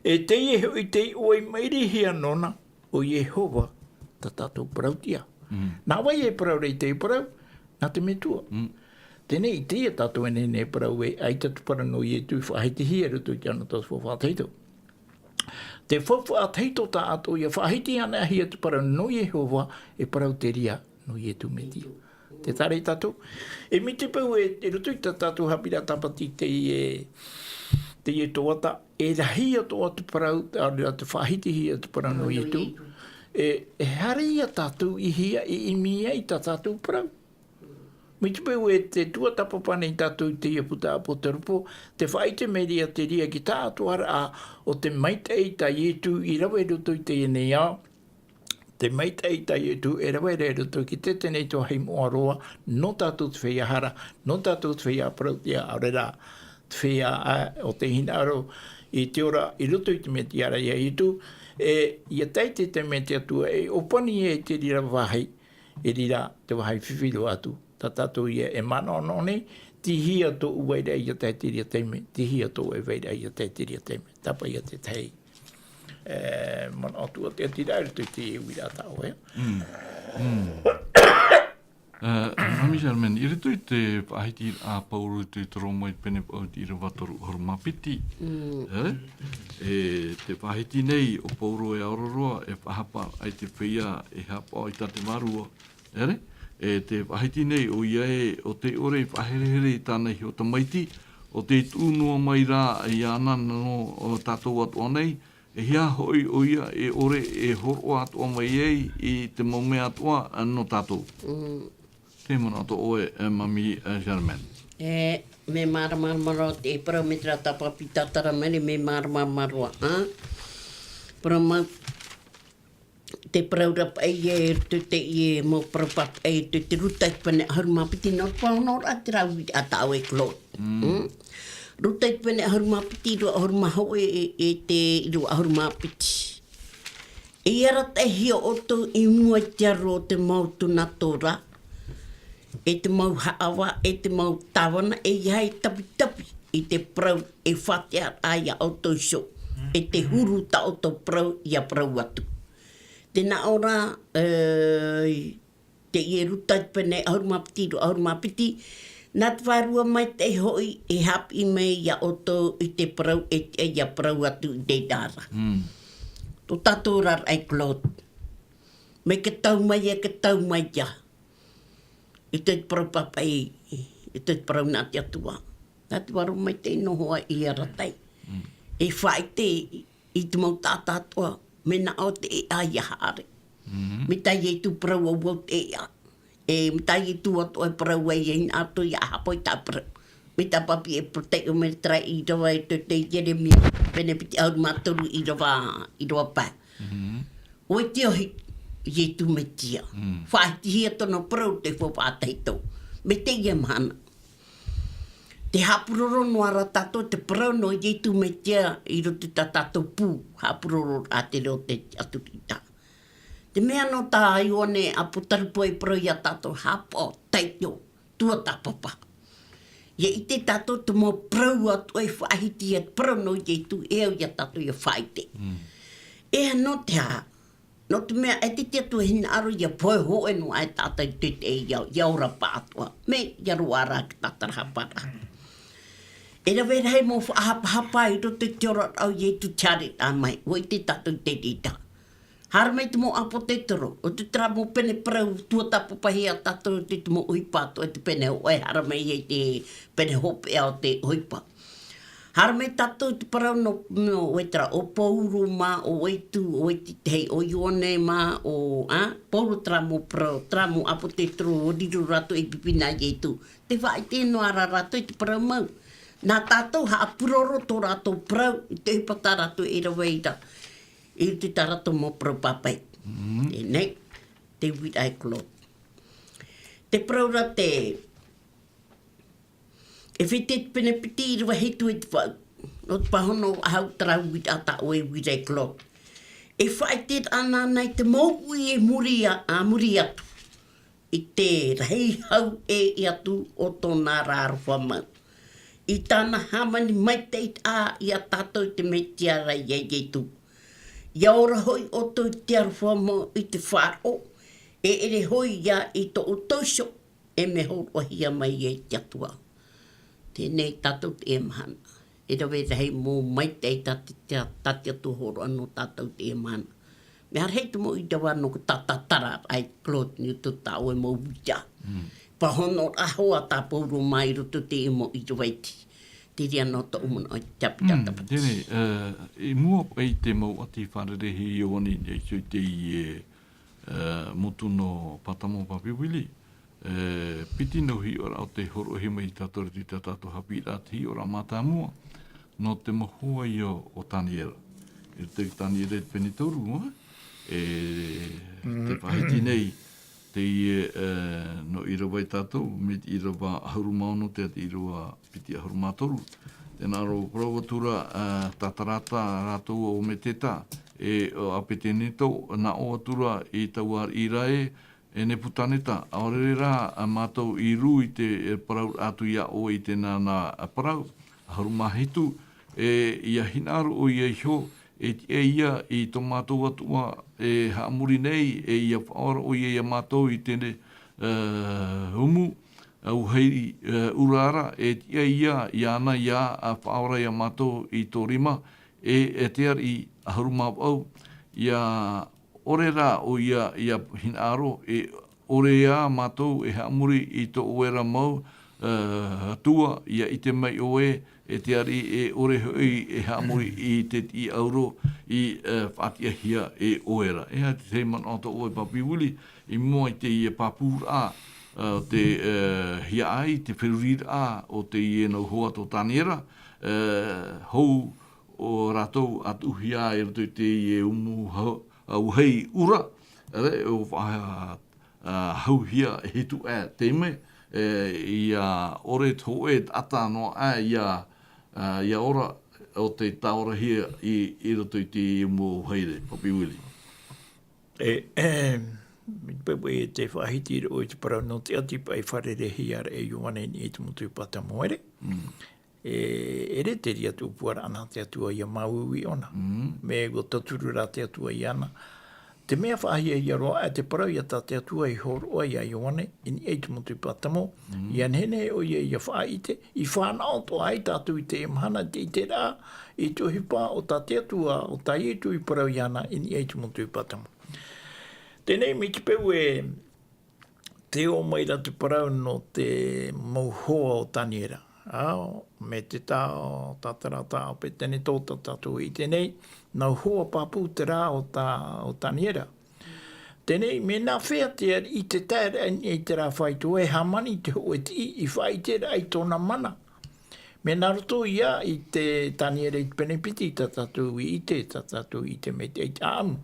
E teie hoʻi te iʻoa i maʻirihia nōna, ʻo Iehova, tā tātou parauʻtiʻa. Nā vai e parau ra i te parau? Nā te Metua. Teie nei, i teie tātou e nehenehe e parau ē, ʻaita te parau nō Ietu i faʻahitihia i roto i te anotau faufaʻa tahito. Te faufaʻa tahito tā ʻoutou ʻia faʻahiti anaʻe hia te parau nō Iehova, e parau te reira nō Ietu Metia. Tē taʻa ra ia tātou. E mea tiʻa paʻi ē, i roto i tā tātou haʻapiʻiraʻa tāpati teie, teie tuhaʻa, e rahi atoʻa te parau, ʻaore rā te faʻahitihia te parau nō Ietu. E, e haere ia tātou i hea e ʻimi ai tā tātou parau. Mai te peu e te tuatāpapa nei tātou i teie puta ʻApotarupo, te faʻaʻite mai ra te reira i te taʻatoʻaraʻa o te maitaʻi tā Ietu i rave i roto i teie nei ao, te maitaʻi tā Ietu e rave ra i roto i te tahi mau moʻa roa, nō tātou te feiā hara, nō tātou te feiā parauʻtiʻa, ʻaore rā, te feiā, ā, o te hinaʻaro i te ora i roto i te mea tiʻa ra ia Ietu, e, ʻia tae i te taime a te Atua, e ʻōpani ai te reira vāhi, e reira te vāhi fifi roa atu, tā tātou ia e manaʻo nei, tei hea tōʻu vairaʻa ʻia tae i te reira taime, tei hea tōʻu vairaʻa ʻia tae i te reira taime. Tāpaʻo ia te tahi, e, manaʻo tuatiraʻa i roto i te uiraʻa tā ʻoe. Mm. Mm. E, Mami Germaine, i roto i te faʻahiti a Pauro i te Roma i te pene paʻau i te ʻīrava toru ʻahuru mā piti. Mm. E, e te faʻahiti nei o Pauro e ʻaore roa, e faʻahapa ai te feiā, e haʻapaʻo i tā te Vārua. ʻEre, e te faʻahiti nei ʻoia e, ʻo tē ʻore i faʻaherehere i tāna iho tamaiti, ʻo tē tuʻu noa mai ra iāna nō, ʻo tātou atoʻa nei, e hea hoʻi ʻoia e ʻore e hōroʻa atoʻa mai ai i te mau mea atoʻa nō tātou. Mm. Te manaʻo atoʻa ʻoe, e, Mami, e, Germaine. E, mea māramarama roa te parau mai terā tāpaʻo pītātara mai, mea māramarama roa, ā? Parau mau, te parau ra paʻi e, te, te, e, mau parau papaʻi, te, te Ruta i te pene ʻahuru mā piti, nō te paʻonoraʻa terā uiraʻa tā ʻoe Claude. Mm. Mm? Ruta i te pene ʻahuru mā piti, ʻīrava ʻahuru mā hōʻē, e, e te ʻīrava ʻahuru mā piti. E arataʻihia ʻoutou i mua i te aro o te mau tuna tora, e te mau haʻavā, e te mau tāvana, e ʻeiaha e tapitapi i te parau e faʻateʻaraʻa ia ʻoutou iho, e te huru tā ʻoutou parau ʻia parau atu. Tē nā ʻō ra, e, teie Ruta i te pene ʻahuru mā piti, ʻīrava ʻahuru mā piti, nā te Vārua Maitaʻi hoʻi e haʻapiʻi mai ia ʻoutou i te parau e tiʻa ʻia parau atu i te reira ra. Mm. Tō tātou oraraʻa e Claude. Mai te tau mai ia, te tau mai ia. I te parau papaʻi, i te parau nā te Atua. Nā te Vārua Maitaʻi noa hoʻi i arataʻi. Mm. E faʻaʻite i te mau taʻata atoʻa, mea nā ʻō te ʻēʻa ʻia haere. Mhm. Mai tā Ietu parau auau te ʻēʻa. E, mai tā Ietu atoʻa e parau ai, e hinaʻaro atoʻa ʻia haʻapaʻo i tā parau. Mai tā papi e poroʻi mai terā ʻīrava i te, te Ieremia, pene piti ʻahuru mā toru ʻīrava, ʻīrava pae. Mhm. ʻO te ohi, Ietu Metia. Mm. Faʻahitihia tōna parau te faufaʻa tahito. Mai teie mahana. Tē haʻapuroro noa ra tātou te parau nō Ietu Metia i roto i tā tātou pū, haʻapurororaʻa te reo o te tiʻaturiraʻa. Te mea nō tā Ioane ʻApotarupo e parau ia tātou, haʻapaʻo, taiʻo, tuatāpapa. ʻIa ʻite tātou te mau parau atoʻa e faʻahiti ia te parau nō Ietu, e au ia tātou ʻia faʻaʻite. Mm. E aha nō te aha, nō te mea, e te, te Atua e hinaʻaro ʻia pohe hōʻē noa aʻe taʻata i te, te, ʻia, ʻia ora pāʻatoʻa. Mea, ʻia roaʻa ra te tātarahapa ra. E rave rahi mau faʻahapahapa i roto i te oraraʻa o Ietu te haereraʻa mai. ʻUa ʻite tātou i te reira. Haere mai te mau ʻāpōsetolo, ʻo te terā mau pene parau tuatāpapahia tātou i te, te mau ʻohipa atoʻa, te pene hōʻē, haere mai i te pene hopeʻa o te ʻohipa. Haere mai tātou te parau nō, nō, ʻo terā, ʻo Pauro mā, ʻo Ietu, ʻo Ietu te hei, ʻo Ioane mā, ʻo, ā, Pauro terā mau parau, terā mau ʻāpōsetolo, ʻo riro rātou ei pipi nā Ietu. Tē faʻaʻite noa ra rātou i te parau mau. Nā tātou haʻapuroro tō rātou parau, i te ʻohipa tā rātou e rave ra. I te tā rātou mau parau papaʻi. Mm. Teie nei, te uiraʻa e Claude. Te parau ra te Efete te pene piti ʻīrava hitu e te vaʻu. Nō te pāhono ʻahau terā uiraʻa tā ʻoe e uira e Claude. E faʻaʻite ra ānānā i te mau uʻi e muri a, a muri atu. I te rahi hau ʻē atu o tōna ra aroha mau. I tāna hāmani maitaʻiraʻa ia tātou i te Mesia ra ia Ietu. ʻIa ora hoʻi ʻoutou i te aroha mau i te faʻaroʻo, e ʻere hoʻi ia i tō ʻoutou iho, e mea hōroʻahia mai ai te Atua. Teie nei tātou teie mahana. E rave rahi mau maitaʻi tā te, tā, tā te Atua hōroʻa nō tātou teie mahana. Mea rahi te mau ʻīrava nō te tātātara ai Claude Newton tā ʻoe mau uira. Mm. Pāhono ra hoʻi tā Pauro mā i roto i te mau ʻīrava iti. Te reira nō tōʻu manaʻo i te taputaputa. Mm, teie nei, e, i mua paʻi i te mau ʻati fārerei e Ioane i niʻa iho i teie, e, motu nō Patamo Papiwili. E, piti nō hiʻoraʻa o te horoʻahia mai tātou i tā tātou haʻapiʻiraʻa, te hiʻoraʻa mātāmua, nō te mau hoa ia o Taniera. I roto i Taniera i te pene toru, e, e, te faʻahiti nei, teie, e, nō ʻīrava ia tātou, mai te ʻīrava ʻahuru mā ono, te, te ʻīrava piti ʻahuru mā toru. Tē nā ʻō ra, parau atura, e, Tatarata rātou ʻo Meteta, e, ʻo Apeteneto, nā ʻō atura i taua ariʻi ra ē, e Neputaneta, ʻaore rā, a mātou i rū i te, e, parau atu iā ʻoe i teie nei parau, ʻahuru mā hitu, e, ʻia hinaʻaro ʻoia iho, e tiʻa ïa i tō mātou Atua e haʻamori nei, e ʻia faʻaora ʻoia iā mātou i te, e, umu, auahi, e, ʻura ra, e tiʻa ïa, iāna ïa, a faʻaora iā mātou i tō rima, e, e te ariʻi, ʻahuru mā vaʻu, ʻia ʻore rā ʻoia ʻia hinaʻaro, e ʻore ā mātou e haʻamori i tō ʻoe ra mau, e, Atua, ʻia ʻite mai ʻoe, e te ariʻi, e ʻore hoʻi e haʻamori i te tiʻauro i, e, faʻatiʻahia e ʻoe ra. E aha te tahi manaʻo tō ʻoe, Papi Willie, i mua i teie pāpūraʻa, e, te, e, hiaʻai, te feruriraʻa o teie nau hoa tō Taniera, e, hou ʻo rātou a tuʻuhia i roto i teie umu hau-, auahi ʻura, ʻere, ʻo faʻa-, a, hauhia e hitu aʻe taime, e, ʻia ʻore te hōʻē taʻata noa aʻe ʻia, a, ʻia ora ʻo tē tāorahia i, i roto i te umu auahi ra, Papi Willie. E, e, mai te peu e te faʻahiti ra ʻoe i te parau nō te ʻati paʻi fārereihia ra e Ioane i niʻa i te motu i Patamo, ʻere. Mm. E, ʻere te reira tupu ra ana te Atua ʻia māuiui ʻōna. Mm. Mea ʻua tauturu rā te Atua iāna. Te mea faʻahiahia roa aʻe te parau ia tā te Atua i hōroʻa iā Ioane, i niʻa i te motu i Patamo, Mm. ʻia nehenehe ʻoia ʻia faʻaʻite, i fānaʻo atoʻa ai tātou i teie mahana, te ʻiteraʻa, i te ʻohipa o tā te Atua, o tā Ietu i parau iāna, i niʻa i te motu i Patamo. Teie, mai te peu e, tē ō mai ra te parau nō te mau hoa o Taniera. A, Meteta, Tatarata, Apeteneto, tā tātou i ʻite nei, nau hoa pāpū terā o tā, o Taniera. Teie, mea nāfea te ariʻi i te taeraʻa i terā faito e hāmani te hōʻē tiʻi i faʻaʻiteraʻa i tōna mana. Mea nā roto ïa i te Taniera i te pene piti tā tātou i ʻite, tā tātou i ʻite mai te ʻaʻamu.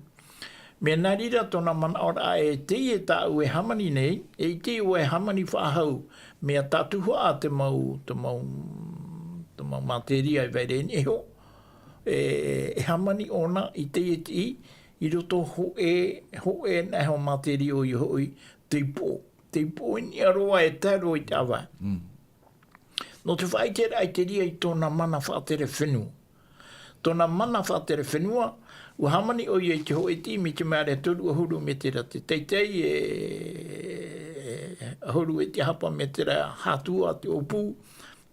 Mea nā reira tōna manaʻoraʻa e teie tāʻu e hāmani nei, e ʻite ʻoe e hāmani faʻahou, mea tātuhaʻa te mau, te mau, te mau materia e vai ra i niʻa iho, e, e hāmani ʻōna i teie tiʻi, i roto hōʻē, hōʻē nā iho materia ʻoia hoʻi, te ipoʻo. Te ipoʻo i niʻa roa e tae roa i te ʻāvae. Mm. Nō te faʻaʻiteraʻa i te reira i tōna mana faʻatere fenua. Tōna mana faʻatere fenua, ʻua hāmani ʻoia i te hōʻē tiʻi mai te mea ra e toru ʻahuru metera te teitei, e, e, ʻahuru e tiʻahapa metera hātua te ʻōpū,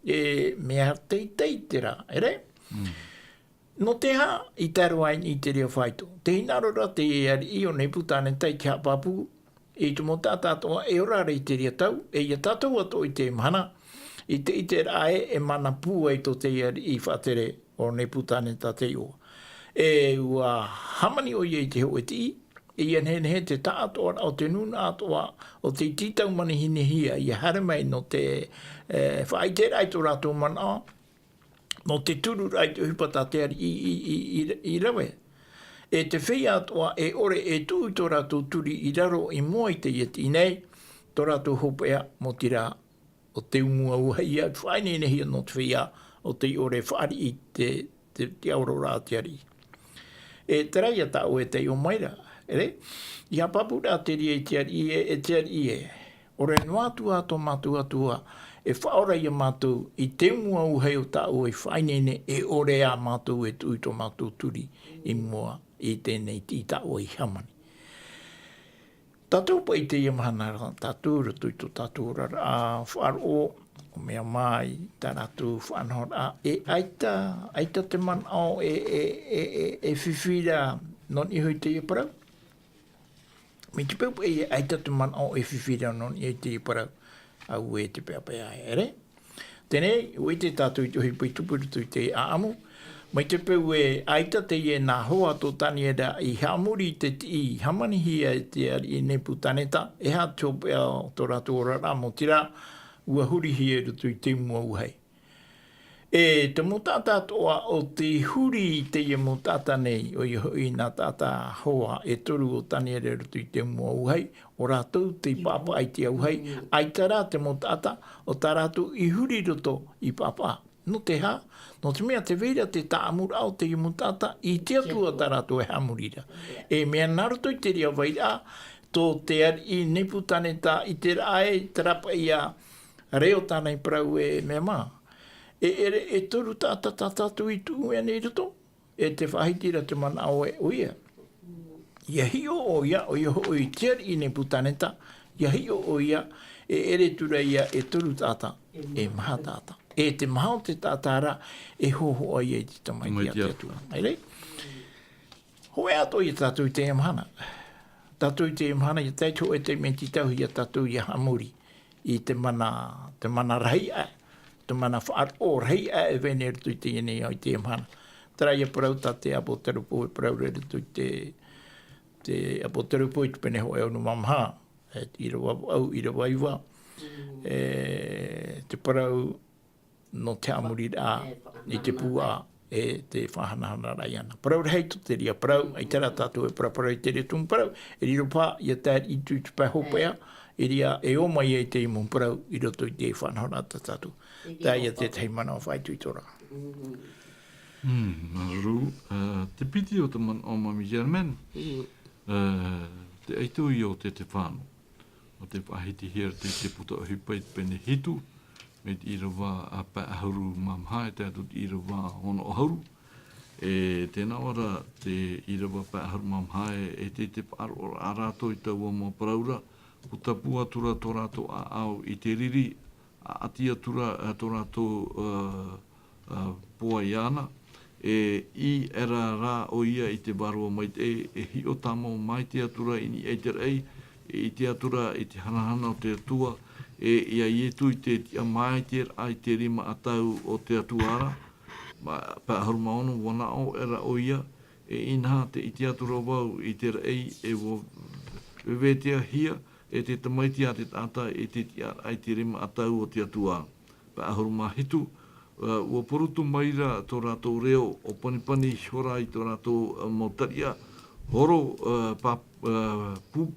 e, mea teitei terā, ʻere? Mm. Nō te aha i tae roa ai i te reira faito? Tē hinaʻaro ra te ariʻi ʻo Nepukaneta i te haʻapāpū, i te mau taʻata atoʻa e ora ra i te reira tau, e ia tātou atoʻa i teie mahana, i te ʻiteraʻa ē e mana pūai tō te ariʻi faʻatere ʻo Nepukaneta te iʻoa. E ʻua hāmani ʻoia i te hōʻē tiʻi, e ia nehenehe te taʻatoʻaraʻa o te nūnaʻa atoʻa, o te tītau manihinihia, ʻia haere mai nō te, e, faʻaʻiteraʻa i tō rātou manaʻo, nō te turu ra i te ʻohipa tā te ariʻi i, i, i, i, i rave. E te feiā atoʻa e ʻore e tuʻu i tō rātou turi i raro i mua i teie tiʻi nei, tō rātou hopeʻa, maoti rā, ʻo te umu auahi ïa faʻaineinehia nō te feiā, ʻo tei ʻore e fāriʻi i te, te, te aroraʻa a te ariʻi. E terā ïa tā ʻoe e taiʻo mai ra, ʻere? ʻIa pāpū ra te reira i te ariʻi ē, e te ariʻi ē, ʻore noa atu ā tō mātou Atua, e faʻaora iā mātou i te umu auahi o tā ʻoe i faʻaineine, e ʻore ā mātou e tuʻu i tō mātou turi i mua i teie nei tiʻi tā ʻoe i hāmani. Tātou paʻi i teie mahana ra, tātou i roto i tō tātou oraraʻa faʻaroʻo, ʻua mea mai tā rātou faʻanahoraʻa, e ʻaita, ʻaita te manaʻo e, e, e, e, e fifi ra nō niʻa iho i teie parau. Mai te peu paʻi e ʻaita te manaʻo e fifi ra nō niʻa i teie parau, auē te peʻapeʻa, ʻere? Teie nei, ʻua ʻite tātou i te ʻohipa i tupu i roto i te ʻaʻamu, Mai te peu e ʻaita teie nā hoa tō Taniera i haʻamori i te tiʻi i hāmanihia e te ariʻi Nepukaneta, e aha te hopeʻa o tō rātou oraraʻa, maoti rā, ʻua hurihia i roto i te mua uahi. E te mau taʻata atoʻa o tē huri i teie mau taʻata nei, ʻoia hoʻi nā taʻata hoa e toru o Taniera i roto i te mua uahi, ʻo rātou tei paʻapaʻa i te auahi, ʻaita rā te mau taʻata o tā rātou i huri i roto i paʻapaʻa. Nō te aha? Nō te mea tē vai ra te tāʻamuraʻa o teie mau taʻata i te Atua tā rātou e haʻamori ra. E mea nā roto i te reira vairaʻa, tō te ariʻi Nepukaneta i te raʻa e te rāpaʻi ia reo tāna i parau e mea mā. E ʻere e toru taʻata tā tātou i tuʻu mai nei i roto, e te faʻahiti ra te manaʻo e ʻoia. ʻIa hiʻo ʻoia, ʻoia hoʻi te ariʻi Nepukaneta, ʻia hiʻo ʻoia, e ʻere atu ra ia e toru taʻata, e maha taʻata. E te maha o te taʻata ra, e hōhoʻa ia i te tamaiti a te Atua. Ai rei? Hōʻē atoʻa ia tātou i teie mahana. Tātou i teie mahana, ʻia tae te hōʻē taime tītauhia tātou ʻia haʻamori i te mana, te mana rahi aʻe, te mana faʻaroʻo rahi aʻe e vai nei i roto i teie nei ao i teie mahana. Terā ia parau tā te ʻāpōsetolo Pauro e parau ra i roto i te, te ʻāpōsetolo Pauro i te pene hōʻē ono mā maha, e te ʻīrava vaʻu, ʻīrava iva, e te parau nō te haʻamoriraʻa i te pūaʻa e te faʻahanahanaraʻa iāna. Parau rahi tō te reira parau, ʻaita rā tātou e paraparau i te reira tumu parau, e riro paha ʻia tae i te pae hopeʻa, e reira e ō mai ai te mau parau i roto i te faʻanahoraʻa tā tātou. Terā ia te tahi manaʻo faʻaitoitoraʻa. Mm, māuruuru, ā, te piti o te manaʻo Māmī Germaine, ā, te ʻaito ia o Setefano. ʻO tē faʻahitihia ra i te, te puta ʻohipa i te pene hitu, mai te ʻīrava pae ʻahuru mā maha e tae atu i te ʻīrava ono ʻahuru. E tē nā ʻō ra te ʻīrava pae ʻahuru mā maha e, e te, te faʻaroʻoraʻa rātou i taua mau parau ra, ʻua tapu atu ra tō rātou ʻāʻau i te riri, ʻaʻati atu ra, ā, tō rātou, ā, ā, poa iāna, e ʻī ʻera rā ʻoia i te Vārua Maitaʻi, e hiʻo tāmau maitaʻi atu ra i niʻa i te raʻi, e ʻite atu ra i te hanahana o te Atua, e ia Ietu i te tiʻa maitaʻi ra i te rima ʻatau o te Atua ra. Ma-, pae ʻahuru mā ono, ʻua nā ʻō ʻera ʻoia, e inaha, tē ʻite atu ra vau i te raʻi, e ʻua veveteahia e te Tamaiti a te taʻata i te tiʻaraʻa i te rima ʻatau o te Atua. Pae ʻahuru mā hitu, ā, ʻua purutu mai ra tō rātou reo ʻōpanipani ihora i tō rātou, ā, mau tariʻa, horo, ā, pā-, ā, pū-,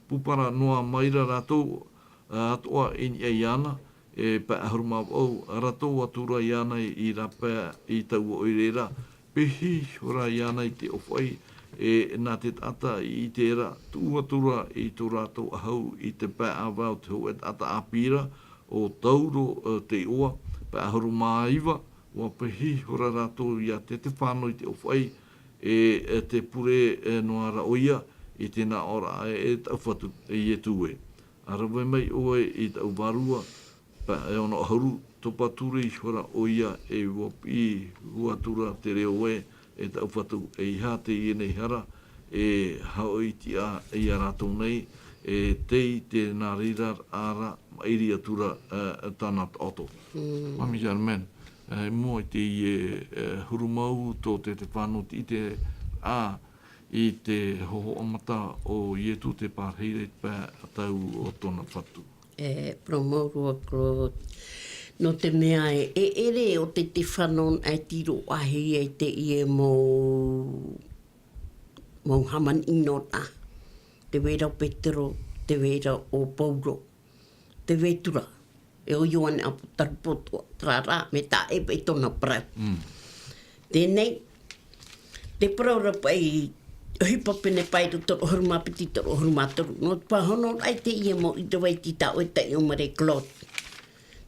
pūpara noa mai ra rātou, ā, atoʻa i niʻa iāna, e pae ʻahuru mā vaʻu, ā, rātou atu ra iāna i rāpae i taua ʻoire ra, piʻi ihora iāna i te ʻōfaʻi, e nā te taʻata i ʻite ra, tuʻu atu ra i tō rātou ʻahu i te pae ʻāvae o te hōʻē taʻata ʻāpī ra, ʻo Tauro, ā, te iʻoa, pae ʻahuru mā iva, ʻua piʻi ihora rātou ia Setefano i te ʻōfaʻi, e, e tē pure, e, noa ra ʻoia, i te nā ʻō ra e, e taʻu fatu, e Ietu ē. ʻA rave mai ʻoe i taʻu vārua, pae ono ʻahuru, topa ture ihora ʻoia e ʻua piʻi hua atu ra te reo ē, e taʻu fatu, ʻeiaha teie nei hara, e haʻaʻoʻi tiʻa ia rātou nei, e tei te nā reira ra maʻiri atu ra, ā, tāna taʻoto. Mm. Māmī Germaine, ā, i mua i teie, ā, huru mau tō Setefano, tē ʻite ra i te hōhoʻa mata o Ietu tē pārahi ra i te pae ʻatau o tōna fatu. E, parau maoro ā Claude. Nō te mea e, e ʻere ʻo Setefano e tiro ʻāhia i teie mau, mau hāmani ʻino ra. Tē vai ra ʻo Petero, tē vai ra ʻo Pauro, tē vai atu ra e ʻo Ioane ʻAposetolo, terā rā, mai tā ʻEva i tōna parau. Mm. Teie nei, te parau ra paʻi, ʻohipa pene pae toru ʻahuru mā piti, toru ʻahuru mā toru. Nō te pāhonoraʻa i teie mau ʻīrava i tā ʻoe taiʻo mai ra Claude.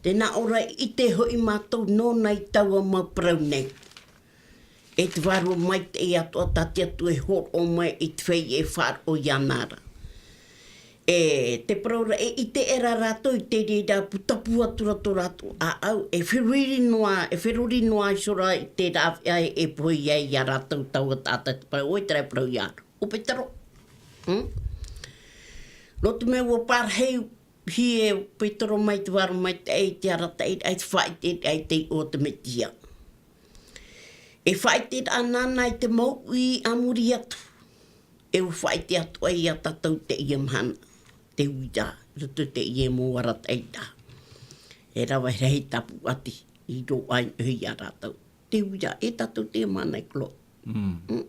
Tē nā ʻō ra, ʻite hoʻi mātou nōna i taua mau parau nei. E te Vārua Maitaʻi atoʻa tā te Atua e hōroʻa mai i te feiā e faʻaroʻo iāna ra. E te parau ra, e ʻite ʻera rātou i te reira pūtapu atu ra tō rātou ʻāʻau, e feruri noa, e feruri noa ihora i te rāveʻa e, e pohe ai ia rātou taua taʻata te parau, ʻoia terā e parau ia ʻo Petero. Hmm? Nō te mea ʻua pārahi hia e Petero mai te Vārua Maitaʻi i te arataʻiraʻa, i te faʻaʻiteraʻa i te iʻoa o te Mesia. E faʻaʻite ana i te mau uʻi a muri atu. E ua faʻaʻite atu ai iā tātou teie mahana. Te uira, roto teie mau arataʻi ra. E rave rahi tāpū ʻati, i roaʻa ai iā rātou. Te uira, e tātou te mana i kolo. Mm. Mm.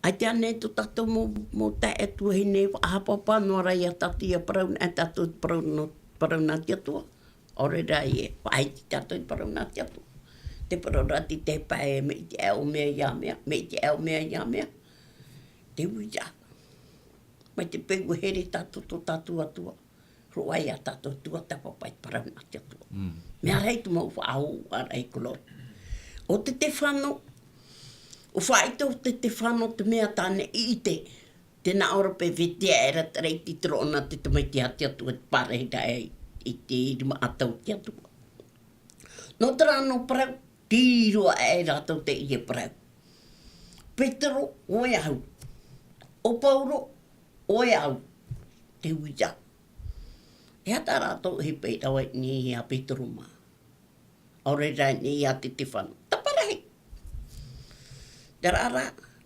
ʻAita ānei tō tātou mau, mau taeaʻe tuahine, faʻahapapa noa ra iā tātou ia parau, e tātou parau nō, parau nā te Atua. ʻAore rā e faʻahiti tātou i parau nā te Atua. Te parau ra te tahi pae, mea ʻite aʻe ʻo mea ia mea, mea ʻite aʻe ʻo mea ia mea. Te uira. Mai te peu ua here tātou tō tātou Atua. Roaʻa iā tātou tuatāpapa i parau nā te Atua. Mm. Mea rahi te mau faʻahoʻiraʻa i kolo. ʻO Setefano, ʻua faʻaʻite ʻo Setefano te mea tāna i ʻite. Tē nā ʻō ra paʻi, vetahi aʻera te reira i te toro ʻana te tamaiti a te Atua, te pārahi ra i te rima ʻatau te Atua. Nō terā nō parau, tei riro aʻe rātou teie parau. Petero, ʻoe au. ʻO Paulo, ʻoe au. Te uira. E aha tā rātou e hipa i rave nei iā Petero mā. ʻAore rā nei iā Setefano. Taparahi. Terā rā,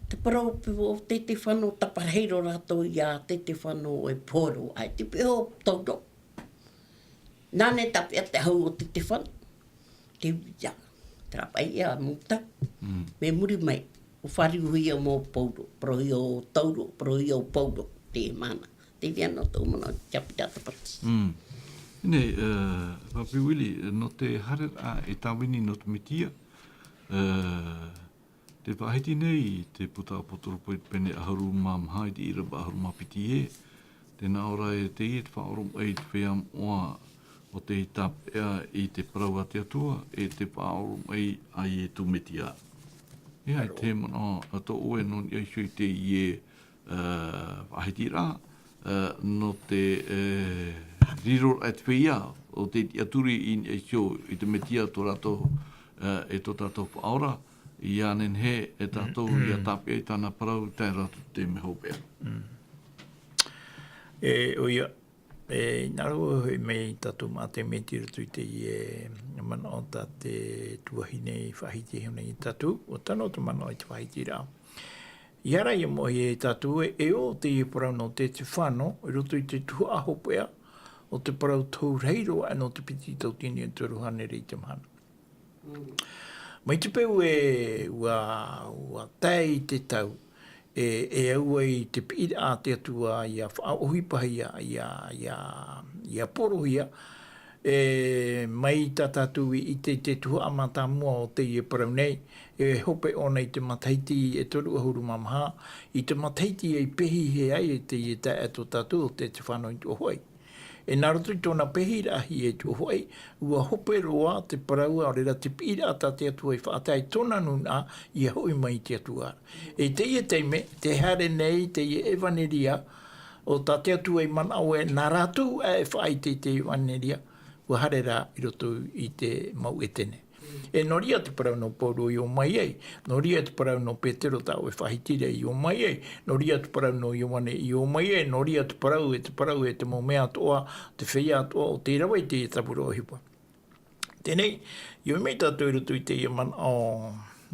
te parau paʻi o Setefano, taparahi roa rātou iā Setefano e poro, ʻaita paʻi ʻo Paulo. Nāna e tāpeʻa te hau o Setefano. Te uira. Terā paʻi ia mau tau. Mm. Mai muri mai. ʻUa fāriuhia ʻo Paulo. Parauhia ʻo Tauro, parauhia ʻo Paulo. Te mana. Te reira nō tō manaʻo i te haʻapiʻiraʻa taparati. Mm. Nei, eh, Papi Willie, nō te haereraʻa e tāvini nō te Mesia, eh, tē faʻahiti nei te puta ʻApoteropoi pene ʻahuru mā maha i te ʻīrava ʻahuru mā piti ē, tē nā ʻō ra ē teie te faʻaoromaʻi i te feiā moʻa ʻo tei tāpeʻa i te parau a te Atua, e te faʻaoromaʻi a Iesu Mesia. E aha te manaʻo a tō ʻoe nō niʻa iho i teie, eh, faʻahitiraʻa, eh, nō te, eh, riro e te feiā, ʻo tei tiʻaturi i niʻa iho i te Mesia tō rātou, eh, e tō tātou Faʻaora, ʻia nehenehe e tātou ʻia tāpeʻa i tāna parau, tae roa atu te mea hopeʻa. Mm. E, ʻoia, e, hinaʻaro hoʻi mai tātou maʻa te Meti i roto i teie manaʻo tā te tuahine i faʻahiti iho nei iā tātou, ʻua tano te manaʻo i te faʻahitiraʻa. ʻIa ora ia moʻe ia tātou e, e ʻo teie parau nō Setefano, i roto i te tuhaʻa hopeʻa, ʻo te parau tohu rahi roa nō te piti tauatini e toru hānere i te mahana. Mai te peu e ʻua, ʻua tae i te tau, e, e au ai te piʻiraʻa a te Atua ʻia faʻaʻohipahia, ʻia, ʻia, ʻia porohia, e, mai tā tātou i ʻite i te tuhaʻa mātāmua o teie parau nei, e hope ʻōna i te matahiti e toru ʻahuru mā maha, i te matahiti i pehipehi ai e teie taeaʻe tō tātou ʻo Setefano i tuʻa hoʻi. E nā roto i tōna pehiraʻahia i tuʻa hoʻi, ʻua hope roa te parau, ʻaore rā te piʻiraʻa tā te Atua i faʻatae i tōna nūnaʻa, ʻia hoʻi mai i te Atua. E teie taime, tē haere nei teie ʻevaneria, ʻo tā te Atua i manaʻo ē, nā rātou aʻe e faʻaʻite i te ʻevaneria, ʻua haere rā i roto i te mau ʻētene. E nō reira te parau nō Paulo i ō mai ai, nō reira te parau nō Petero tā ʻoe faʻahiti ra i ō mai ai, nō reira te parau nō Ioane i ō mai ai, nō reira te parau, e te parau, e te mau mea atoʻa, te feiā atoʻa ʻo tei rave i te tāvini ʻohipa. Teie nei, i ō mai tātou i roto i teie manaʻo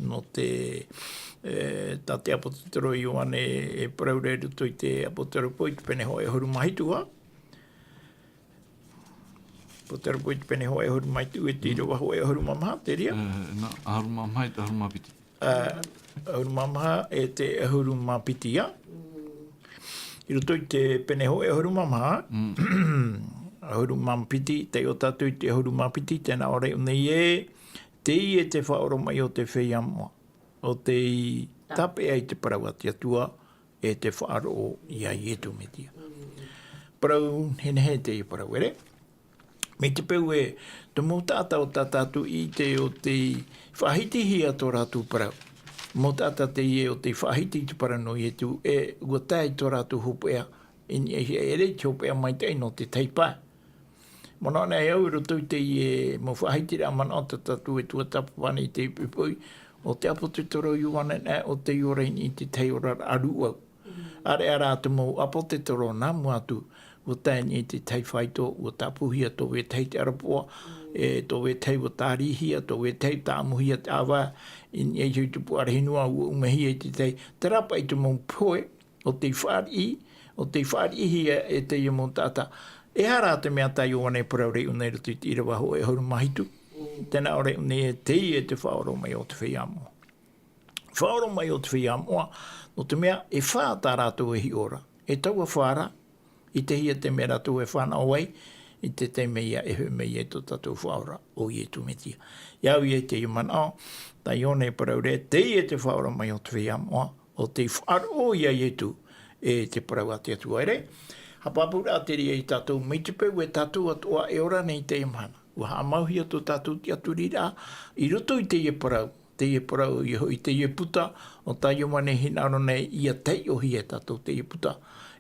nō te, e, tā te ʻāpōsetolo Ioane e parau ra i roto i te ʻĀpoteropō i te pene hōʻē ʻahuru mā hitu, ā? ʻĀpoteropō i te pene hōʻē ʻahuru mā hitu, e te ʻīrava hōʻē ʻahuru mā maha, te reira? E, nā, ʻahuru mā maha i te ʻahuru mā piti. Ā, ʻahuru mā maha e te ʻahuru mā piti, ā? I roto i te pene hōʻē ʻahuru mā maha, ʻahuru mā piti, taiʻo tātou i te ʻahuru mā piti, tē nā ʻō ra i ʻō nei ē, teie te faʻaoromaʻi o te feiā moʻa, ʻo tei tāpeʻa i te parau a te Atua, e te faʻaroʻo ia Iesu Mesia. Parau nehenehe teie parau, ʻere? Mai te peu ē, te mau taʻata o tā tātou i ʻite ʻo tei faʻahitihia tō rātou parau. Mau taʻata teie ʻo tei faʻahiti i te parau nō Iesu, e ʻua tae i tō rātou hopeʻa, i niʻa iho ā, ʻere i te hopeʻa maitaʻi nō te tahi pae. Manaʻo anaʻe au i roto i teie mau faʻahitiraʻa manaʻo tā tātou e tuatāpapa nei i te poʻipoʻi, ʻo te ʻāpōsetolo Ioane anaʻe ʻo tei ora i niʻa i te tahi oraraʻa rūʻau. ʻĀreʻa rā te mau ʻāpōsetolo nā mua atu, ʻua tae i niʻa i te tahi faito, ʻua tāpūhia tō vetahi te ʻarapoʻa, e tō vetahi ua tārihia, tō vetahi tāʻamuhia te ʻāvae, i niʻa i te puarahi noa ua umehia i te tahi. Terā paʻi te mau pohe, ʻo tei fāriʻi, ʻo tei fāriʻihia e teie mau taʻata. E aha rā te mea tā Ioane e parau ra iʻō nei i roto i te ʻīrava hōʻē ʻahuru mā hitu? Tē nā ʻō ra iʻō nei ē, teie te faʻaora mai o te feiā moʻa. Faʻaora mai o te feiā moʻa, nō te mea, e fā tā rātou e hiʻo ra. E taua fā ra, ʻitehia te mea rātou e fānaʻo ai, i te taime ia e hoʻi mai ai tō tātou faʻaora, ʻo Ietu Metia. ʻIa au ia i teie manaʻo, tā Ioane e parau ra ē, teie te faʻaora mai o te feiā moʻa, ʻo tei faʻaroʻo ia Ietu, e te parau a te Atua, ʻere. Haʻapāpūraʻa te reira ia tātou, mai te peu e tātou atoʻa e ora nei i teie mahana. Ua haʻamauhia tō tātou tiʻaturiraʻa, i roto i teie parau, teie parau, ʻoia hoʻi teie puta, ʻo tā Ioane e hinaʻaro nei ʻia taiʻohia e tātou teie puta.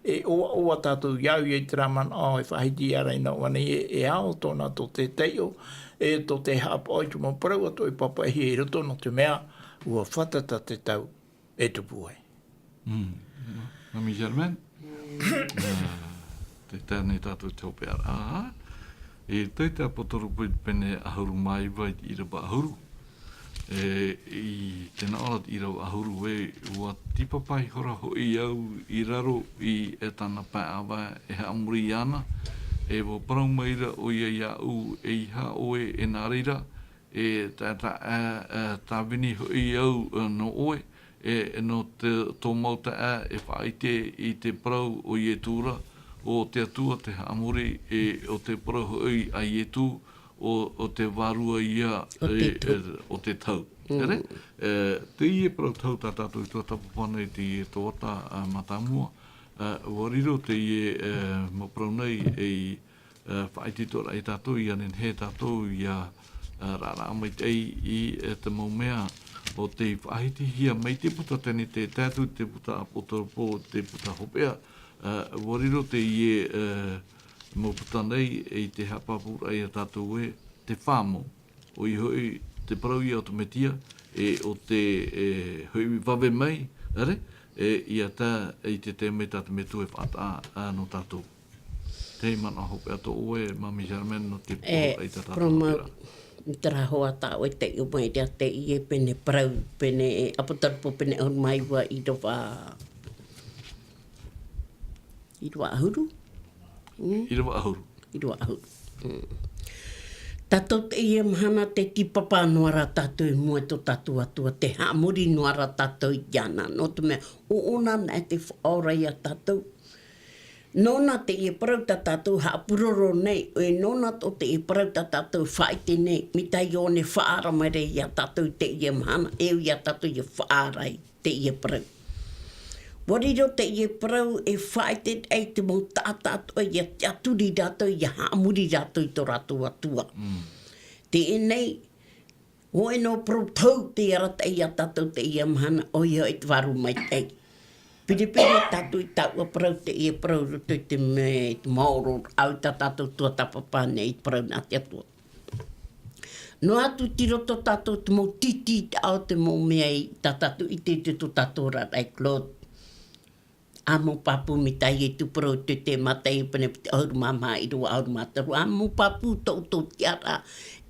E ʻoaʻoa tātou, ʻia au ia i terā manaʻo, e faʻahiti ia rā i nā ʻō nei ē, e ao tōna tō te taiʻo, e tō te haʻapaʻo i te mau parau atoʻa e pāpaʻihia i roto nō te mea, ua fātata te tau e tupu ai. Mm. Mami Germaine? Ā, tē tae nei tātou i te hopeʻaraʻa. I roto i te Apotarupo i te pene ʻahuru mā iva i te ʻīrava ʻahuru. E, i tēnā ʻō ra te ʻīrava ʻahuru ē, ua tīpapa ihora hoʻi au i raro i ʻētana pae ʻāvae e haʻamori iāna, e ua parau maira ʻoia iāʻu, ʻeiaha ʻoe, e nā reira, e tā, tā, ā, ā, tāvini hoʻi au, ā, nō ʻoe, e, e nō te, tō mau taeaʻe e faʻaʻite i te parau o Ietu ra, ʻo te Atua te haʻamori, e, ʻo te parau hoʻi a Ietu, ʻo, ʻo te Vārua ia, O te e, Tau. e, ʻo te Tau. Mm. ʻEre? E, teie parau Tau tā tātou i tuatāpapa nei, teie tuatāpapa, ā, mātāmua, ā, ua riro teie, e, mau parau nei, e, ā, faʻaʻite atoʻa ra ia tātou, ʻia nehenehe tātou ʻia, ā, raʻaraʻa maitaʻi i, e, te mau mea ʻo tei faʻahitihia mai te puta Tenete, tae atu i te puta Apotarupo, te puta Hopeʻa, ā, ua riro teie, ā, mau puta nei, e, i te haʻapāpūraʻa ia tātou ē, te fā mau. ʻOia hoʻi, te parau ia o te Metia, e, ʻo te, e, hoʻi vave mai, ʻere, e, ʻia tae i te taime tā te Metua e faʻataʻa, ā, nō tātou. Te manaʻo hopeʻa tō ʻoe, Mami Germaine, nō te E, poroʻi tā tātou parau mau, hopeʻa. I terā hoʻi tā ʻoe taiʻo mai ra teie pene parau, pene, Apotarupo pene ʻahuru mā iva ʻīrava, ʻīrava ʻahuru? Mm. ʻĪrava ʻahuru. ʻĪrava ʻahuru. Mm. Tātou teie mahana tē tīpapa noa ra tātou i mua i tō tātou Atua, tē haʻamori noa ra tātou iāna. Nō te mea, ʻo ʻōna anaʻe te faʻaora ia tātou. Nōna teie parau tā tātou haʻapuroro nei, e nōna atoʻa teie parau tā tātou faʻaʻite nei, mai tā Ioane e faʻaara mai ra ia tātou i teie mahana, e au ia tātou ʻia faʻaara ai teie parau. ʻUa riro teie parau e faʻaʻite ai te mau taʻata atoʻa ʻia tiʻaturi rātou, ʻia haʻamori rātou i tō rātou Atua. Mm. Teie nei, hōʻē noa parau Tau tei arataʻi ia tātou teie mahana, ʻoia hoʻi te Vārua Maitaʻi. Piri, piri tātou i taua parau, teie parau i roto i te me-, i te maoro, ʻau tā tātou tuatāpapa nei i te parau nā te Atua. Noa atu tei roto tātou te mau tītīraʻa o te mau mea i tā tātou ʻite i tō tātou oraraʻa, Claude. ʻA mau pāpū mai tā Ietu parau i te Mataio pene piti ʻahuru mā maha, ʻīrava ʻahuru mā toru. ʻA mau pāpū tō ʻoutou tiʻaraʻa,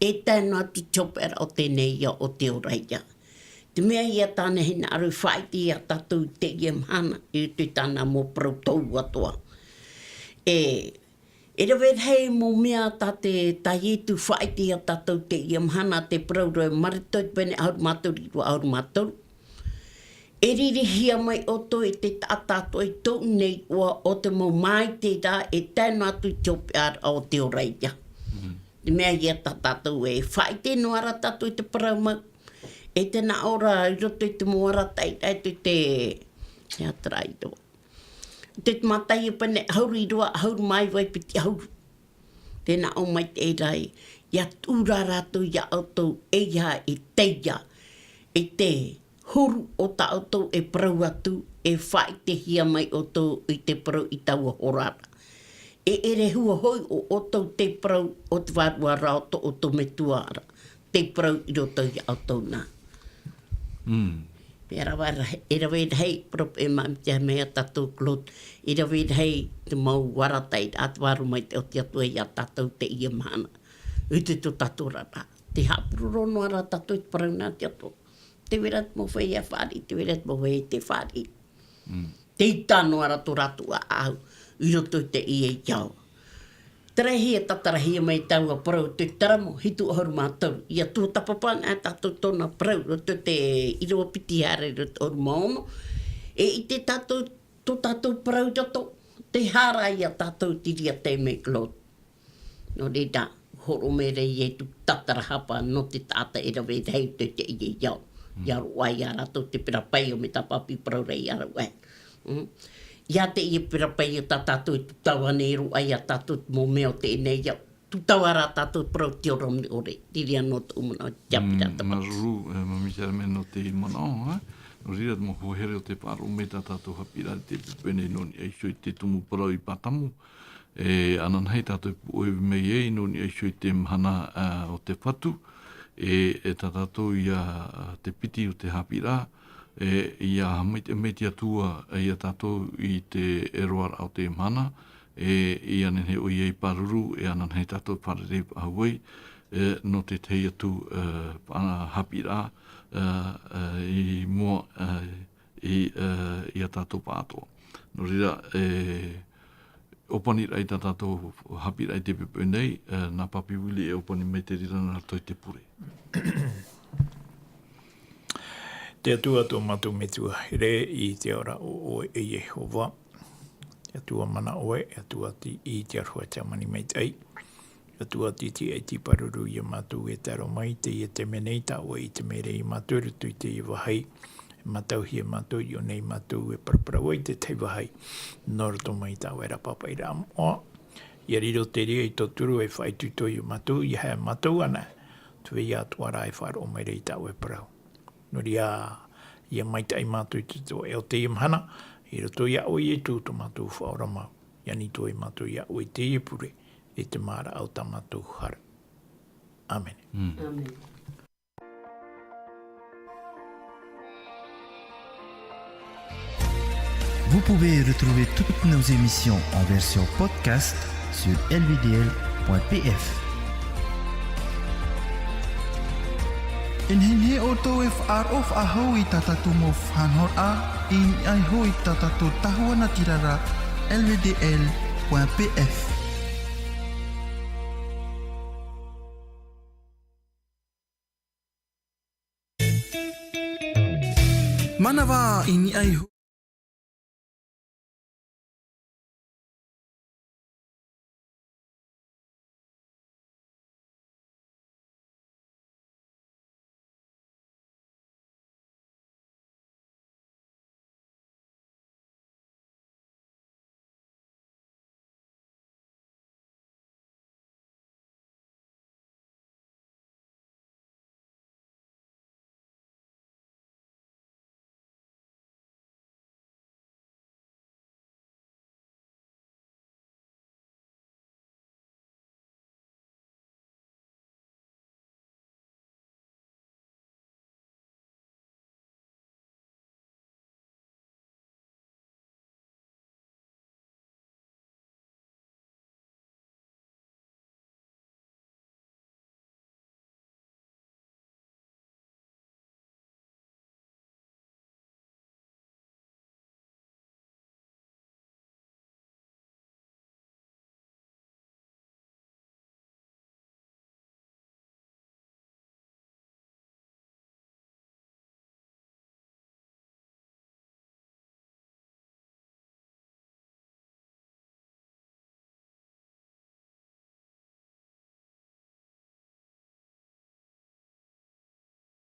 e tae noa atu i te hopeʻaraʻa o teie nei ia, ʻo te ora ia. Te mea ia tāna e hinaʻaro e faʻaʻite ia tātou i teie mahana, i roto i tāna mau parau Tau atoʻa. E, e rave rahi mau mea tā te, tā Ietu faʻaʻite ia tātou i teie mahana, tē parau ra ē, Mareko pene ʻahuru mā toru, ʻīrava ʻahuru mā toru. E ririhia mai ʻoutou e te taʻata atoʻa i tōʻu nei iʻoa, ʻo te mau māite ra, e tae noa atu i te hopeʻaraʻa o te ora ia. Mhm. Te mea ia tā tātou e faʻaʻite noa ra tātou i te parau mau. E tē nā ʻō ra, i roto i te mau arataʻiraʻa, e te, te, e aha terā ʻīrava. Te Mataio pene ʻahuru, ʻīrava ʻahuru mā iva e piti ʻahuru. Tē nā ʻō mai teie ra ē, ʻia tuʻu ra rātou ia ʻoutou, ʻeiaha e taiā, i te huru o tā ʻoutou e parau atu, e faʻaʻitehia mai ʻoutou i te parau i taua hora ra. E ʻere hua hoʻi ʻo ʻoutou te parau o te vārua ra o tō ʻoutou Metua ra, te parau i roto ia ʻoutou na. Mm. E rave rahi, e rave rahi, parau e mā, te mea tātou Claude, e rave rahi te mau arataʻiraʻa a te Vārua Maitaʻi o te Atua ia tātou i teie mahana. I te tō tātou ra rā. Te haʻapuroro noa rā tātou i te parau nā te Atua. Te vai ra te mau feiā fāriʻi, te vai ra te mau feiā ʻaita fāriʻi. Tei tā noa rā tō rātou ʻāʻau i roto i teie ao. Terā e tātarahia mai taua parau te Taramo hitu ʻahuru mā toru. ʻIa tuatāpapa anaʻe tātou tōna parau i roto i te ʻīrava piti haere i roto ʻahuru mā ono. E ʻite tātou tō tātou parau i roto, tē hara ia tātou te reira te make load. Nō reira, hōroʻa mai ra ʻoe i te tātarahapa nō te taʻata e rave rahi i teie ao. ʻIa roaʻa ia rātou te pera paio mai tā Papi parau ra ia rātou. ʻIa teie pera paio tā tātou e tūtau nei roaʻa ia tātou te mau mea o teie nei ao. Tūtau rā tātou parau te ora moni ʻore. Te reira nō tōʻu manaʻo, te ʻāpī ra tātou. Māuruuru, e, Mami Sara, nō te manaʻo, e. Nō reira, te mau hoa here o te faʻaroʻo mai tā tātou haʻapiʻiraʻa i te poʻipoʻi nei nō niʻa iho i te tumu parau i Pātamu. E, ananahi tātou e pūʻoiʻoi mai ai nō niʻa iho i te mahana, a, o te Fatu. E, e tā tātou ia, a, te piti o te haʻapiʻiraʻa. E, ʻia haʻamaitaʻi mai te Atua, e, ia tātou i te roaraʻa o te mahana. E, ʻia nehenehe ʻoia i pāruru, e ananahi tātou e fārerei faʻahou ai, e, nō te tahi atu, e, pa-, haʻapiʻiraʻa, e, e, i mua, e, i, e, ia tātou pāʻatoʻa. Nō reira, e, ʻōpaniraʻa i tā tātou haʻapiʻiraʻa i te poʻipoʻi nei, e, nā Papi Willie e ʻōpani mai te reira nā roto i te pure. Te Atua tō mātou Metua here, i te ao ra ʻo ʻoe e Iehova, te Atua mana ʻoe, te Atua tīaʻi, te Atua hāmani maitaʻi, te Atua tītiʻa, e pāruru ia mātou e tae roa mai i teie taime nei, tā ʻoe i ʻite mai ra ia mātou i roto i teie vāhi, e mātauhia mātou, i ʻō nei mātou e paraparau ai i te tahi vāhi, nō roto mai tā ʻoe ra pāpaʻiraʻa moʻa, ʻia riro te reira ei tauturu e faʻaitoito ia mātou, ʻeiaha mātou anaʻe, te feiā atoʻa ra e faʻaroʻo mai ra i tā ʻoe parau. Nō reira, ʻia maitaʻi mātou i te toeʻa o teie mahana, i roto iā ʻoe Ietu tō mātou Faʻaora mau. ʻIa nītoa mātou iā ʻoe i teie pure, i te maraʻa o tā mātou hara. ʻĀmene. Mm. ʻĀmene. Vous pouvez retrouver toutes nos émissions en version podcast sur L V D L point P F. E nehenehe ʻoutou e faʻaroʻo faʻahou i tā tātou mau faʻanahoraʻa, i niʻa iho i tā tātou tahua natirara, L V D L point P F. Manava i niʻa iho.